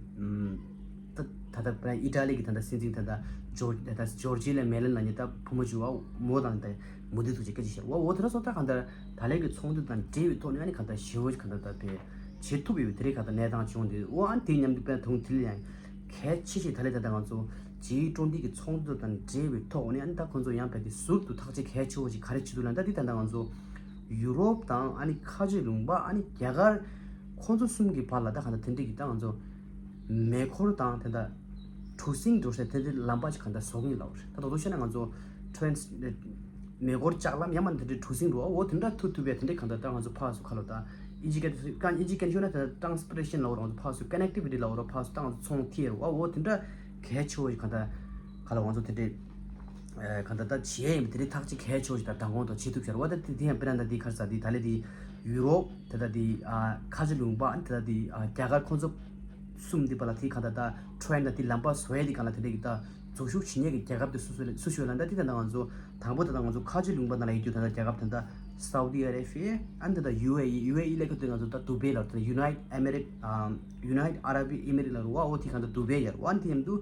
ད་ད་ལྟ་ཨི་ཊ་ལི་གི་ད་ལྟ་སྲིད་འཛིན་ད་ལྟ་ཇོར་ད་ལྟ་ཇོར་ཇི་ལ་མེ་ལན་ལ་ཉིན་ད་བུ་མོ་བཅུ་བ་མོ་དང་ད་མོ་དི་འདུག་ཅེས་སྐད་ཆ་བཤད། འོ་འོ་དེ་འདྲ་སོགས་ད་གང་ལྟར་ད་ལན་གི་ཚོགས་འདུ་དང་འབྲེལ་བའི་ཐོག་ནས་ཨ་ནི་གང་ལྟར་ཞེ་པོ་གང་ལྟར་ད་ཕེ་བྱེད་ཐུབ་ཡོད་པའི་དེ་རིགས་གང་ལྟར་གནས་སྟངས་བྱུང་འདུག་འོ་ཨ་ནི་དེ་མཉམ་དུ་དཔེར་ན་དུང་དེ་ལ་ཡང་གལ་ཆེ་ཤོས་ད་ལན་ད་ལྟ་ང་ཚོ་ཇི་ཊོན་ཊི་གི་ཚོགས་འདུ་དང་འབྲེལ་བའི་ཐོག་ནས་ཨ་ནི་ད་ཁོང་ཚོ་ཡང་བས་དེ་ཟུར་དུ་ཐག་གཅོད་གལ་ཆེ་བོ་ཞིག་ག་རེ་བྱེད་འདུག་ལབ་ན། ད་དེ་ད་ལྟ་ང་ཚོ་ཡུ་རོབ་དང་ཨ་ནི་ཁ་ཆེ་ལུང་པ་ཨ་ནི་རྒྱ་གར་ཁོང་ཚོ་གསུམ་གྱི་བར་ལ་ད་གང་ལྟར་དེ་འདྲ་གི་ད་ང་ཚོ་མེ་འཁོར་དང་དེ་འདྲ་གྲུ་གཟིངས་འགྲོ་ས་དེ་འདྲའི་ལམ་པ་ཞིག་གང་ལྟར་བཟོ་གི་ཡིན་ལབ་རེད། ད་དོ་དོ་བཤད་ན་ང་ཚོ་ཊེ་རེན་སི་མེ་འཁོར་ལྕགས་ལམ་ཡང་མ་དེ་འདྲའི་གྲུ་གཟིངས་འགྲོ་བ་འོ་དེ་འདྲ་ཐུབ་ཐུབ་པའི་དེ་འདྲའི་གང་ལྟར་ད་ང་ཚོ་ཕར་ཚུར་ཁ་ལོ་ད་ཨིན་ཇི་སྐད་དུ་གང་ཨིན་ཇི་སྐད་ཤོད་ན་དེ་ཊ་རན་སི་པོར་ཊེ་ཤན་ལབ་རེད། ང་ཚོ་ཕར་ཚུར་ཀ་ནེག་ཊི་བི་ཊི་ལབ་རེད། ཕར་ཚུར་ད་ང་ཚོ་ཚོང་ཐིག་རེད་བ། འོ་དེ་འདྲ་གལ་ཆེ་བོ་ཞིག་གང་ལྟར་ག་ལ་ང་ཚོ་དེ་འདྲའི་ཨ་གང་ལྟར་ད་བྱེད་ཡ་ཡིན་པ་དེ་རིགས་ཐག་གཅོད་གལ་ཆེ་བོ་ཞིག་ད་མདང་དགོང་དང་བྱེད་ཐུབ་ཤར་བ། ད་དེ་དེ་ཡང་དཔེར་ན་ད་དེ་ག་རེ་ཟེར་དེ་ད་ལས་དེ་ཡུ་རོབ་དེ་ད་དེ་ཨ་ཁ་ཆེ་ལུང་པ་ཨ་ནི་དེ་ད་དེ་ཨ་རྒྱ་གར་ཁོང་ཚོ་གསུམ་དེ་བར་ལ་དེ་གང་ལྟར་ད་ཊེ་རེན་དང་དེ་ལམ་པ་བཟོ་ཡ་དེ་གང་ལ་དེ་འདྲ་གི་ད་འཛུལ་ཞུགས་བྱེད་མཁན་གྱི་རྒྱལ་ཁབ་དེ་སུ་སུ་ལ་སུ་ཞིག་ལབ་ན། ད་དེ་ད་ད་ང་ཚོ་དང་པོ་ད་ད་ང་ཚོ་ཁ་ཆེ་ལུང་པ་ནང་ལ་ཡོད་རྒྱུ་ད་ད་རྒྱལ་ཁབ་དེ་ད་སའུ་ཏི་ཨ་རེ་བྷི་ཡ་ཨ་ནི་དེ་ད་ཡུ་ཨེ་ཨི། ཡུ་ཨེ་ཨི་ལབ་ཁ་དེ་ང་ཚོ་ད་དུ་བྷེ་ལབ་ད་ཡུ་ནའི་ཊི་ཨ་མེ་རི་ཨ་ཡུ་ནའི་ཊི་ཨ་ར་བྷི་ཨི་མེ་རི་ཊི་ལབ་རེད་བ། འོ་དེ་གང་ལྟར་དུ་བྷེ་ཡར་བ། ཨ་ནི་དེ་མཉམ་དུ་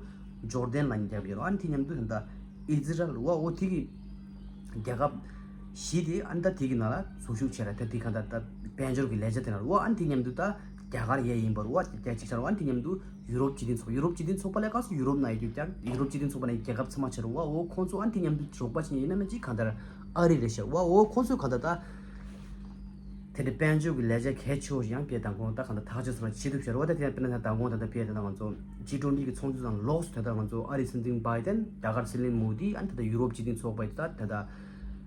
ཇོར་ཌན་ལ་ཉེ་རྒྱབ་ཡོད་རེད། ཨ་ནི་དེ་མཉམ་དུ་ད་ཨི་ཛི་རལ་རེད་བ། འོ་དེ་གི་རྒྱལ་ཁབ་བཞི་དེ་ཨ་ནི་ད་དེ་གི་ནང་ལ་འཛུལ་ཞུགས་བྱས་ར། ད་དེ་གང་ལྟར་ད་དཔལ་འབྱོར་གྱི་ལས་འཆར་དེ་ནང་རེད་བ། ཨ་ནི་དེ་མཉམ་དུ་ད་རྒྱ་གར་ཡས་ཡིན་པ་རེད་བ། རྒྱ་གཅིག་ཆར་རེད་བ། ཨ་ནི་དེ་མཉམ་དུ་ཡུ་རོབ་སྤྱི་མཐུན་ཚོགས་ཡུ་རོབ་སྤྱི་མཐུན་ཚོགས་པ་ལས་ཀ་སོ་ཡུ་རོབ་ནང་ཡོད་རྒྱུ་རྒྱ་ཡུ་རོབ་སྤྱི་མཐུན་ཚོགས་པ་ནང་རྒྱལ་ཁབ་ཚང་མ་ཆར་རེད་བ། འོ་ཁོང་ཚོ་ཨ་ནི་དེ་མཉམ་དུ་རོགས་པ་བྱེད་མཁན་ཡིན་ན་མིན་ཅིག་གང་ལྟར་ཨ་རི་རེད་ཤག་བ། འོ་ཁོང་ཚོས་གང་ལྟར་ད། དེ་འདྲའི་དཔལ་འབྱོར་གྱི་ལས་འཆར་གལ་ཆེ་བོ་ཞིག་ཡང་བྱས་དང་གོང་ད་གང་ལྟར་ཐག་གཅོད་སོང་ན་བྱེད་ཐུབ་ཤར་བ། ད་དེ་དཔེར་ན་ད་གོང་ད་ལྟ་བྱས་ད་ང་ཚོ་ཇི་ཊོན་ཊི་གི་ཚོགས་འདུ་དང་ལོགས་སུ་ད་ལྟ་ང་ཚོ་ཨ་རིའི་སྲིད་འཛིན་བྷའི་ཏན་རྒྱ་གར་སྲིད་བློན་མོ་དི་ཨ་ནི་ད་ལྟ་ཡུ་རོབ་སྤྱི་མཐུན་ཚོགས་པའི་ད་ད་ལྟ་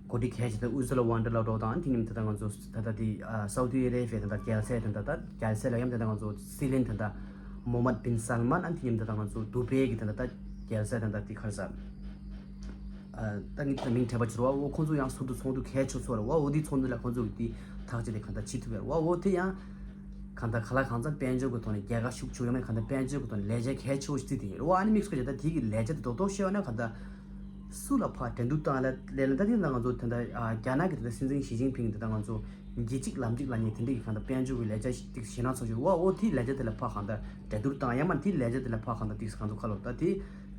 གོ་སྒྲིག་གལ་ཆེ་ད་ཨུར་སུ་ལ་ཝོན་ཌར་ལ་ཏོག་དང་ཨ་ནི་དེ་མཉམ་ད་ལྟ་ང་ཚོ་ད་ལྟ་དེ་སའུ་ཏི་ཨ་རེ་བྷི་ཡ་ད་ལྟ་རྒྱལ་སྲས་ད་ལྟ་ད་རྒྱལ་སྲས་ལ་ཡང་ད་ལྟ་ང་ཚོ་སྲིད་བློན་ད་ལྟ་མོ་ཧམ་མད་བིན་སལ་མན་ཨ་ནི་དེ་མཉམ་ད་ལྟ་ང་ཚོ་དུ་བྷེ་གི་ད་ལྟ་ད་རྒྱལ་སྲས་ད་ལྟ་དེ་ག་རེ་ཟེར། ད་ངས་དེ་མིང་དྲན་པ་བྱེད་རོགས། འོ་ཁོང་ཚོ་ཡང་ཟུར་དུ་ཚོགས་འདུ་གལ་ཆེ་ཚོགས་རེད་བ། འོ་དེའི་ཚོགས་འདུ་ལ་ཁོང་ཚོ་གི་དེ་ཐག་བཅད་དེ་གང་ལྟར་བྱེད་ཐུབ་ཡ་རེད་བ། འོ་དེ་ཡང་གང་ལྟར་ག་ལ་གང་འཚམ་དཔལ་འབྱོར་གྱི་ཐོག་ནས་རྒྱལ་ཁ་ཤུགས་ཆེ་ཡོད་མེད་གང་ལྟར་དཔལ་འབྱོར་གྱི་ཐོག་ནས་ལས་འཆར་གལ་ཆེ་བོ་ཞིག་བརྩིས་ཏེ་ཡིན་རེད་བ། ཨ་ནི་དམིགས་སུ་བཀར་བྱས་ད་དེ་གི་ལས་འཆར་དེ་རྡོག་རྡོག་བཤད་ཡོད་ན་གང་ལྟར་སུ་ལ་ཕར་འགྲན་བསྡུར་བཏང་ལ་ལས་ལ་ད་དེ་ན་ང་ཚོ་དེ་འདྲ་རྒྱ་ནག་གི་དེ་འདྲ་སྲིད་འཛིན་ཞི་ཅིན་ཕིང་དེ་ད་ང་ཚོ་རྒྱལ་གཅིག་ལམ་གཅིག་ལ་ཉེ་དེ་འདྲ་གི་གང་ལྟར་དཔལ་འབྱོར་གྱི་ལས་འཆར་ཞིག་ཞེད་སྣང་ཚོར་ཞིག་རེད་བ། འོ་དེའི་ལས་འཆར་དེ་ལ་ཕར་གང་ལྟར་འགྲན་བསྡུར་བཏང་ཡང་མ་དེའི་ལས་འཆར་དེ་ལ་ཕར་གང་ལྟར་དེ་གང་ཚོ་ཁ་ལོ་ད་དེ།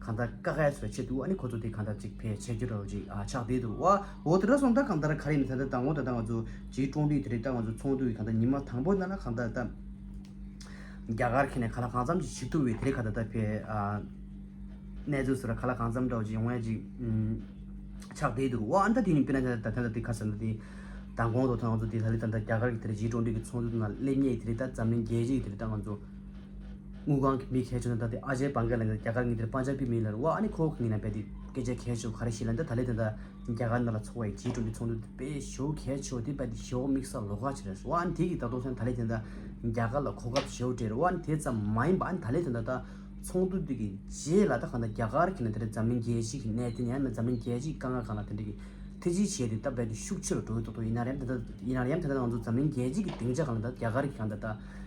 གང་ལྟར་དཀའ་ངལ་བཟོ་ཆེད་དུ་ཨ་ནི་ཁོ་ཚོ་དེ་གང་ལྟར་ཅིག་ཕལ་ཆེར་རྒྱུ་འདྲ་བོ་ཅིག་ཨ་ཆགས་བསྡད་འདུག་བ། འོ་དེ་འདྲ་སོང་ད་གང་ལྟར་ག་རེ་ཡིན་ད་ལྟ་དང་འོ་ད་ལྟ་ང་ཚོ་ཇི་ཊོན་ཊི་དེ་རིགས་ད་ང་ཚོ་ཚོགས་འདུ་ཡི་གང་ལྟར་ཉི་མ་དང་པོ་ནང་ལ་གང་ལྟར་ད་རྒྱ་གར་ཁྱེར་ནས་ག་ལ་གང་འཚམ་ཅིག་བྱེད་ཐུབ་པའི་དེ་རིགས་གང་ལྟར་ད་ཕལ་ཨ་གནས་ཚུལ་སོ་ར་ག་ལ་གང་འཚམ་འདྲ་བོ་ཅིག་ཡོང་ཡ་ཅིག་ཨུམ་ཆགས་བསྡད་འདུག་བ། ཨ་ནི་ད་དེ་ནི་དཔེར་ན་ད་ད་ད་ད་དེ་ག་ཟེར་ན་དེ་མདང་དགོང་དུ་ད་ང་ཚོ་དེ་ད་ལི་ད་ད་རྒྱ་གར་གྱི་དེ་རིགས་ཇི་ཊོན་ཊི་གི་ཚོགས་འདུ་ནང་སླེབས་མཁན་དེ་རིགས་ད་འཛམ་གླིང་རྒྱལ་སྤྱི་གི་དེ་རིགས་ད་ང་ཚོ། དངུལ་ཁང་གི་མི་གལ་ཆེ་ན་ད་དེ་ཨ་ཇེ་བང་ག་ལ་ནི་རྒྱ་གར་ངི་དེར་པན་ཇ་པི་མི་ལ་རུ་བ། ཨ་ནི་ཁོ་ངི་ན་བས་དེ་སྐད་ཆ་གལ་ཆེ་ག་རེ་ཞིག་ལ་འདི་ད་ལས་དེ་འདྲ་རྒྱ་གར་ནང་ལ་ཚོགས་པའི་ཇི་ཊོན་ཊི་ཚོགས་འདུ་དེ་དཔེ་ཞེ་པོ་གལ་ཆེ་བ་དེ་བས་དེ་ཞེ་པོ་དམིགས་བསལ་ལོགས་ཀ་ཆེ་རེད་བ། ཨ་ནི་དེ་གི་ད་དུང་སེམས་ད་ལས་དེ་འདྲ་རྒྱ་གར་ལ་གོ་སྐབས་ཞེ་པོ་སྤྲད་རེད་བ། ཨ་ནི་དེ་ཙམ་མ་ཡིན་པ་ཨ་ནི་ད་ལས་དེ་འདྲ་ད་ཚོགས་འདུ་དེ་གི་རྗེས་ལ་ད་གང་ལྟར་རྒྱ་གར་གི་ན་དེ་འདྲ་འཛམ་གླིང་རྒྱལ་སྤྱི་གི་གནད་དོན་ཡང་ན་འཛམ་གླིང་རྒྱལ་སྤྱི་གི་དཀའ་ངལ་གང་ལ་དེ་འདྲ་གི་ཐེ་ཇི་བྱས་ཏེ་ད་བས་དེ་ཤུགས་ཆེ་རུ་འགྲོ་གི་ཏོག་ཏོག་ཡིན་ན་རེད། ད་ད་ཡིན་ན་རེད། ད་ད་ང་ཚོ་འཛམ་གླིང་རྒྱལ་སྤྱི་གི་སྡིངས་ཆ་གང་ལ་ད་རྒྱ་གར་གི་གང་ལྟར་ད།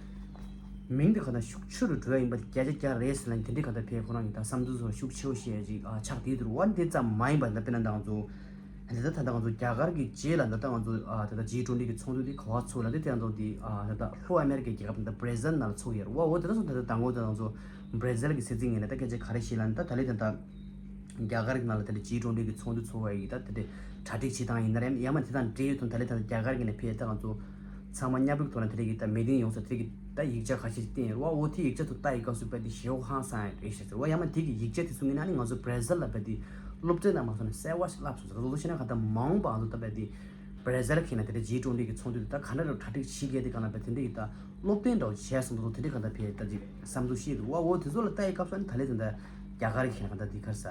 མིང་དེ་ག་ད་ཤུགས་ཆེ་རུ་འགྲོ་ཡ་ཡིན་པ་དེ་བརྒྱ་ཆ་བརྒྱ་རེད་ཟེར་ལ་དེ་འདྲའི་ག་ད་ཕེ་ཁོ་རང་གི་ད་བསམ་ཚུལ་སོགས་ཤུགས་ཆེ་བོ་བཤད་ཡ་ཅིག་ཨ་ཆགས་བསྡད་འདུག་བ། དེ་ཙམ་མ་ཡིན་པ་ད་དཔེར་ན་ད་ང་ཚོ་ད་ད་ད་ད་ང་ཚོ་རྒྱ་གར་གི་རྗེས་ལ་ད་ད་ང་ཚོ་ཨ་ད་ད་ཇི་ཊོན་ཊི་གི་ཚོགས་འདུ་དེ་ག་བ་ཚོགས་ལ་དེ་དེ་ང་ཚོ་དེ་ཨ་ད་ད་ལྷོ་ཨ་མེ་རི་ཀའི་རྒྱལ་ཁབ་ད་བྷ་ར་ཟིལ་ནང་ལ་ཚོགས་ཡོད་རེད་བ། འོ་དེ་ད་སོང་ད་ད་ད་ངོ་ད་ང་ཚོ་བྷ་ར་ཟིལ་གི་སྲིད་འཛིན་ངོས་ནས་ད་སྐད་ཆ་ག་རེ་བཤད་ལ་ད་ད་ལས་ད་ད། རྒྱ་གར་གྱི་ནང་ལ་དེ་འདྲ་ཇི་ཊོན་ཊི་གི་ཚོགས་འདུ་ཚོགས་པ་ཡིན་ད་དེ་འདྲ་གྲ་སྒྲིག་བྱེད་སྟངས་ཡིན་ན་རེད། ཡང་མ་དེ་དང་འབྲེལ་ཡོད་དུ་ད་ལས་ད་རྒྱ་གར་གྱི་ནས་ཕེབས་ད་ང་ཚོ་ཚང་མ་མཉམ་རུབ་ཐོག་ནས་དེ་འདྲ་གི་ད་མི་ཏིང་ཡོང་ས་དེ་གི་ད་ཡིག་ཆ་ཁ་ཤས་ཤིག་བསྟན་ཡོད་རེད་བ། འོ་དེ་ཡིག་ཆ་དུ་ལྟ་ཡི་སྐབས་སུ་བས་དེ་ཞེ་པོ་ཧང་སང་ཡ་རེད་ཤག་ཟེར་བ། ཡང་མ་དེ་གི་ཡིག་ཆ་དེ་ཚོ་ངོས་ནས་ནི་ང་ཚོ་བྷ་ར་ཟིལ་ལ་བས་དེ་ སློབ་ཚན་དང་མ་སོང་ནས་གསལ་བ་ཞིག་བསླབ་སོང་ཟེར། ལོ་ལོ་ཤེས་ན་ག་ད་མ་འོངས་པ་ང་ཚོ་ད་བས་དེ་བྷ་ར་ཛིལ་ཁེ་ན་དེ་འདྲ་ཇི་ཊུ་ཝེན་ཊི་གི་ཚོགས་འདུ་དེ་ད་ག་འདྲ་རུ་གྲ་སྒྲིག་བྱེད་དགོས་དེ་ག་ན་བས་དེ་འདྲ་ཡི་ད་སློབ་སྟོན་འདྲ་བོ་བྱས་སོང་འདུག་དེ་འདྲ་ག་ད་བས་ད་ཅིག་བསམ་ཚུལ་བཤད་འདུག་བ། འོ་དེ་ཚོ་ལ་ལྟ་ཡི་སྐབས་སུ་ཨ་ནི་ད་ལས་དེ་འདྲ་རྒྱ་གར་ཁེ་ན་ག་ད་དེ་གར་ས་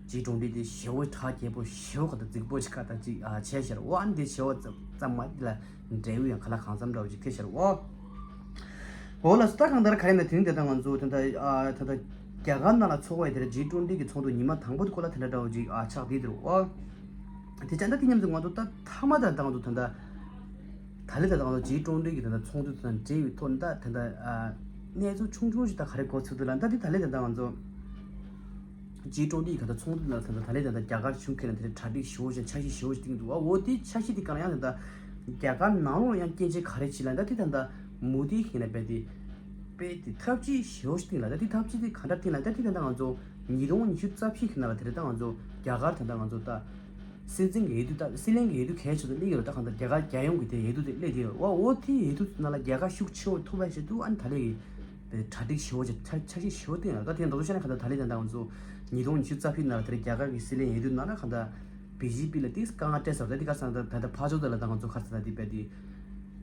ཇི་ཊུ་ཝེན་ཊི་དེ་ཞེ་བོ་གྲགས་རྒྱས་པོ་ཞེ་བོ་ག་ད་རྫིག་པོ་ཞིག་ག་ད་ཅིག་བྱས་ཤར་བ་ཨ་ནི་དེ་ཞེ་བོ་ཙམ་མ་དེ་ལ་འབྲས་བུ་ཡང་ག་ལ་གང་འཚམ་འདྲ་བོ་ཅིག་ཐེབས་ཤར་བ། འོ་ལགས་སོ། ད་གང་ལྟར་ག་རེ་ན་དེ་རིང་དེ་ལྟ་ང་ཚོ་དེ་ལྟ་ཨ་དེ་ལྟ་རྒྱ་གར་ནང་ལ་ཚོགས་པའི་དེ་ལ་ཇི་ཊུ་ཝེན་ཊི་གི་ཚོགས་འདུ་ཉི་མ་དང་པོ་དེ་སྐོར་ལ་དེ་འདྲ་འདྲ་བོ་ཅིག་ཨ་ཆགས་བསྡད་འདུག་ཨོ། དེ་ཅན་ད་དེ་མཉམ་དུ་ང་ཚོ་ད་མཐའ་མ་ད་ད་ང་ཚོ་ད་ད་ད་ལེ་ད་ད་ང་ཚོ་ཇི་ཊུ་ཝེན་ཊི་གི་ད་ད་ཚོགས་འདུ་དང་འབྲེལ་བའི་ཐོག་ནས་ད་ད་ད་ཨ་གནས་ཚུལ་ཆུང་ཆུང་ཞིག་ད་ག་རེ་གོ་ཚུལ་འདུག་ལ། ད་དེ་ད་ལེ་ད་ད་ང་ཚོ་ཇི་ཊུ་ཝེན་ཊི་གི་ད་ད་ཚོགས་འདུ་ནང་ད་ད་ད་ལེ་ད་ད་རྒྱ་གར་གཞུང་ཁྱེད་ལ་དེ་འདྲ་གྲ་སྒྲིག་ཞུ་བ་ཞིག་འཆར་གཞི་ཞུ་བ་ཞིག་བཏིང་འདུག་ཨ། འོ་དེ་འཆར་གཞི་དེ་གང་ཡང་ད་ད་རྒྱ་གར་ནང་ལོགས་ཡང་སྐྱོན་ཆ་ག་རེ་བྱེད་ལ་ད་དེ་ད་ད་མུ་དེ་ཁེ་ན་བས་དེ་པས་དེ་ཐབས་ཇུས་ཞེ་བོ་ཞིག་བཏིང་ལ། ད་དེ་ཐབས་ཇུས་དེ་ག་འདྲ་བཏིང་ལ། ད་དེ་ད་ད་ང་ཚོ་ཉིས་སྟོང་ཉི་ཤུ་རྩ་བཞི་གི་ནང་ལ་དེ་རེད། ད་ང་ཚོ་རྒྱ་གར་དེ་ད་ང་ཚོ་ད་སྲིད་འཛིན་གྱི་འོས་བསྡུ་ད་སྲིད་བློན་གྱི་འོས་བསྡུ་གལ་ཆེ་ཏུ་སླེབས་ཡོད་རེད། ད་གང་ལྟར་རྒྱ་གར་རྒྱལ་ཡོངས་ཀྱི་དེ་འོས་བསྡུ་དེ་སླེབས་དེ་ཡོད་རེད་བ། འོ་དེ་འོས་བསྡུ་ནང་ལ་རྒྱ་གར་ཤུགས་ཆེ་བོ་ཐུབ་པ་ཞིག་ཏུ་ཨ་ནི་ད་ལེ་གི་གྲ་སྒྲིག་ཞེ་བོ་ཅིག་འཆར་འཆར་གཞི་ཞེ་བོ་བཏིང་ཡོད་རེད། ད་དེ་འདྲ་བོ་བཤད་ན་གང་ལྟར་ད་ལེ་ད་ད་ང་ཚོ་ཉིས་སྟོང་ཉི་ཤུ་རྩ་བཞི་ནང་ལ་དེ་རེད། རྒྱ་གར་གྱི་སྲིད་བློན་འོས་བསྡུ་ནང་ལ་གང་ལྟར་བི་ཇེ་པི་ལ་དེ་དཀའ་ངལ་སྤྲད་ས་རེད། དེ་ག་ས་ད་ད་ཕར་ཕྱོགས་དེ་ལ་ད་ང་ཚོ་ག་ས་ད་དེ་བས་དེ་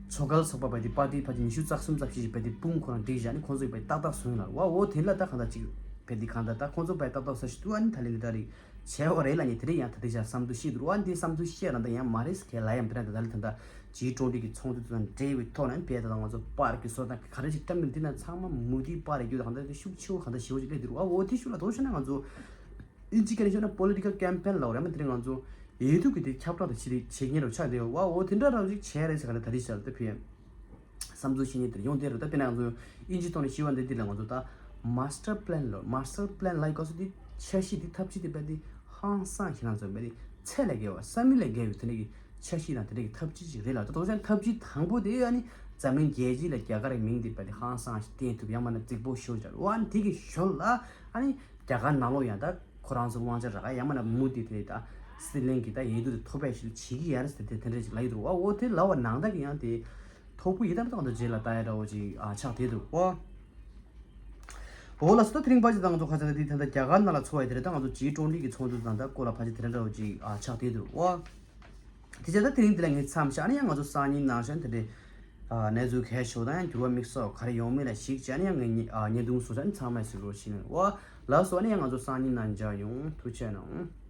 ཆོ་གལ་ཚོགས་པ་བས་དེ་པར་ཏི་ཕར་ཅིག་ཉི་ཤུ་རྩ་གསུམ་རྩ་བཞི་ཞིག་བས་དེ་དཔུང་ཁོ་རང་སྒྲིག་བཞག་ནི་ཁོང་ཚོ་བས་ཏག་ཏག་བཟུང་ཡོད་ལ་བ། འོ་དེ་ལ་ད་གང་ལྟར་ཅིག་བས་དེ་གང་ལྟར་ད་ཁོང་ཚོ་བས་ཏག་ཏག་ས་ཞིག་ཏུ་ཨ་ནི་ད་ལེ་ནི་ད་རེད། བྱས་པ་རེད་ལ་ངས་དེ་རིང་ཡང་ད་ལྟ་ཞག་བསམ་ཚུལ་བཤད་འདུག་རོ། ཨ་འདི་བསམ་ཚུལ་བཤད་རང་ད་ཡང་མ་རེད་ཟེར་གལ་ལ་ཡང་དེ་རང་ད་ལྟ་ལ་ད་ལྟ་ཇི་ཊུ་ཝེན་ཊི་གི་ཚོགས་འདུ་དང་འབྲེལ་བའི་ཐོག་ནས་བས་ད་ང་ཚོ་པར་གྱི་བཟོ་དང་ག་རེ་ཞིག་བཀྲམ་གི་འདི་ན་ཚང་མ་མུ་མཐུད་པར་རྒྱུ་དང་ད་ལྟ་ཤུགས་ཆེ་བོ་གང་ད་ཞེ་བོ་ཞིག་སླེབས་འདུག་རོ། ཨ་འོ་དེ་ཤུགས་ལ་དོ་ཤོད་ན་ང་ཚོ་ཨིན་ཇི་སྐད་ནས་ཤོད་ན་པོ་ལི་ཊི་ཀལ་ཀེམ་པེན་ལ་རེད་མ་དེ་རིང་ང་ཚོ་འོས་བསྡུ་གི་དེ་ཁྱབ་བསྒྲགས་དང་ཕྱི་རིགས་བྱེད་མཁན་རོ་ཆགས་བསྡད་ཡོད་བ། འོ་དེ་འདྲ་རང་ཞིག་བྱས་རེད་ཟེར་ག་ད་ད་རེས་ཟེར་ད་ཕི་ཡ། བསམ་ཚུལ་བཤད་མཁན་དེར་ཡོང་དེ་རུ་ད་དཔེར་ན་ང་ཚོ་ཨིན་ཇི་ཐོག་ནས་ཤེས་པ་འདི་འདི་ལ་ང་ཚོ་ད་མ་སི་ཊར་པི་ལན་ལོ། མ་སི་ཊར་པི་ལན་ལ་ཡི་གོ་སོ་འདི་འཆར་གཞི་འདི་ཐབས་ཇུས་འདི་བས་འདི་ཧང་སང་ཞིག་ན་ཚོ་བས་འདི་ཚད་ལས་བརྒལ་བ་བསམ་ཡུལ་ལས་བརྒལ་བའི་དེ་འདྲ་གི་འཆར་གཞི་དང་དེ་འདྲ་གི་ཐབས་ཇུས་ཅིག་རེད་ལ། ད་དོ་ཅན་ཐབས་ཇུས་དང་པོ་དེ་ཨ་ནི་འཛམ་གླིང་རྒྱལ་སྤྱི་ལ་རྒྱ་གར་གི་མིང་འདི་བས་འདི་ཧང་སང་ཞིག་བསྟན་ཐུབ་ཡང་མ་ན་རྫིག་པོ་ཤོད་ཅར་བ་ཨ་ནི་དེ་གི་ཞོར་ལ་ཨ་ནི་རྒྱ་གར་ནང་ལོགས་ཡང་ད་ཁོ་རང་ཚོ་དབང་ཆ་རག་ཡང་མ་ན་མུ་དེ་དེ་ད་སྲིད་བློན་གི་ད་འོས་བསྡུ་དེ་ཐོབ་པའི་ཞིག་བྱེད་ཀྱི་ཡ་རེད་ཟེར་དེ་དེ་འདྲ་ཞིག་ལ་ཡི་དུ་བ། འོ་དེ་ལ་བ་ནང་ད་གི་ཡང་དེ། ཐོག་པུ་ཡི་དམ་དང་དུ་རྗེས་ལ་ལྟ་ཡ་འདྲ་བོ་ཅིག་ཨ་ཆགས་བསྡད་འདུག་གོ། འོ་ལགས་སོ། ད་དེ་རིང་པ་ཅིག་ད་ང་ཚོ་ཁ་ཆ་ལ་དེ་ད་ལྟ་རྒྱ་གར་ནང་ལ་འཚོ་བའི་དེ་རེད། ད་ང་ཚོ་ཇི་ཊུ་ཝེན་ཊི་གི་ཚོགས་འདུ་དང་ད་སྐོར་ལ་ཕ་ཅིག་དེ་རེད་འདྲ་བོ་ཅིག་ཨ་ཆགས་བསྡད་འདུག་གོ། དེ་བྱས་ད་དེ་རིང་འདི་ལ་ངས་མཚམས་བཞག་ནས་ཡང་ང་ཚོ་སང་ཉིན་ནང་བཞིན་དེ་འདྲའི་ཨ་གནས་ཚུལ་གལ་ཆེ་བ་དང་ཡང་འགྱུར་བ་དམིགས་བསལ་ག་རེ་ཡོང་མིན་ལ་གཞིགས་བྱས་ནས་ཡང་ངས་ཉེ་ཨ་བརྙན་ཐུང་བཟོ་བྱས་ནས་ཚང་མས་གཟིགས་རོགས་བྱེད་ནས་གོ། ལགས་སོ། ཨ་ནི་ཡང་ང་ཚོ་སང་ཉིན་ནང་མཇལ་ཡོང་། ཐུགས་རྗེ་གནང་།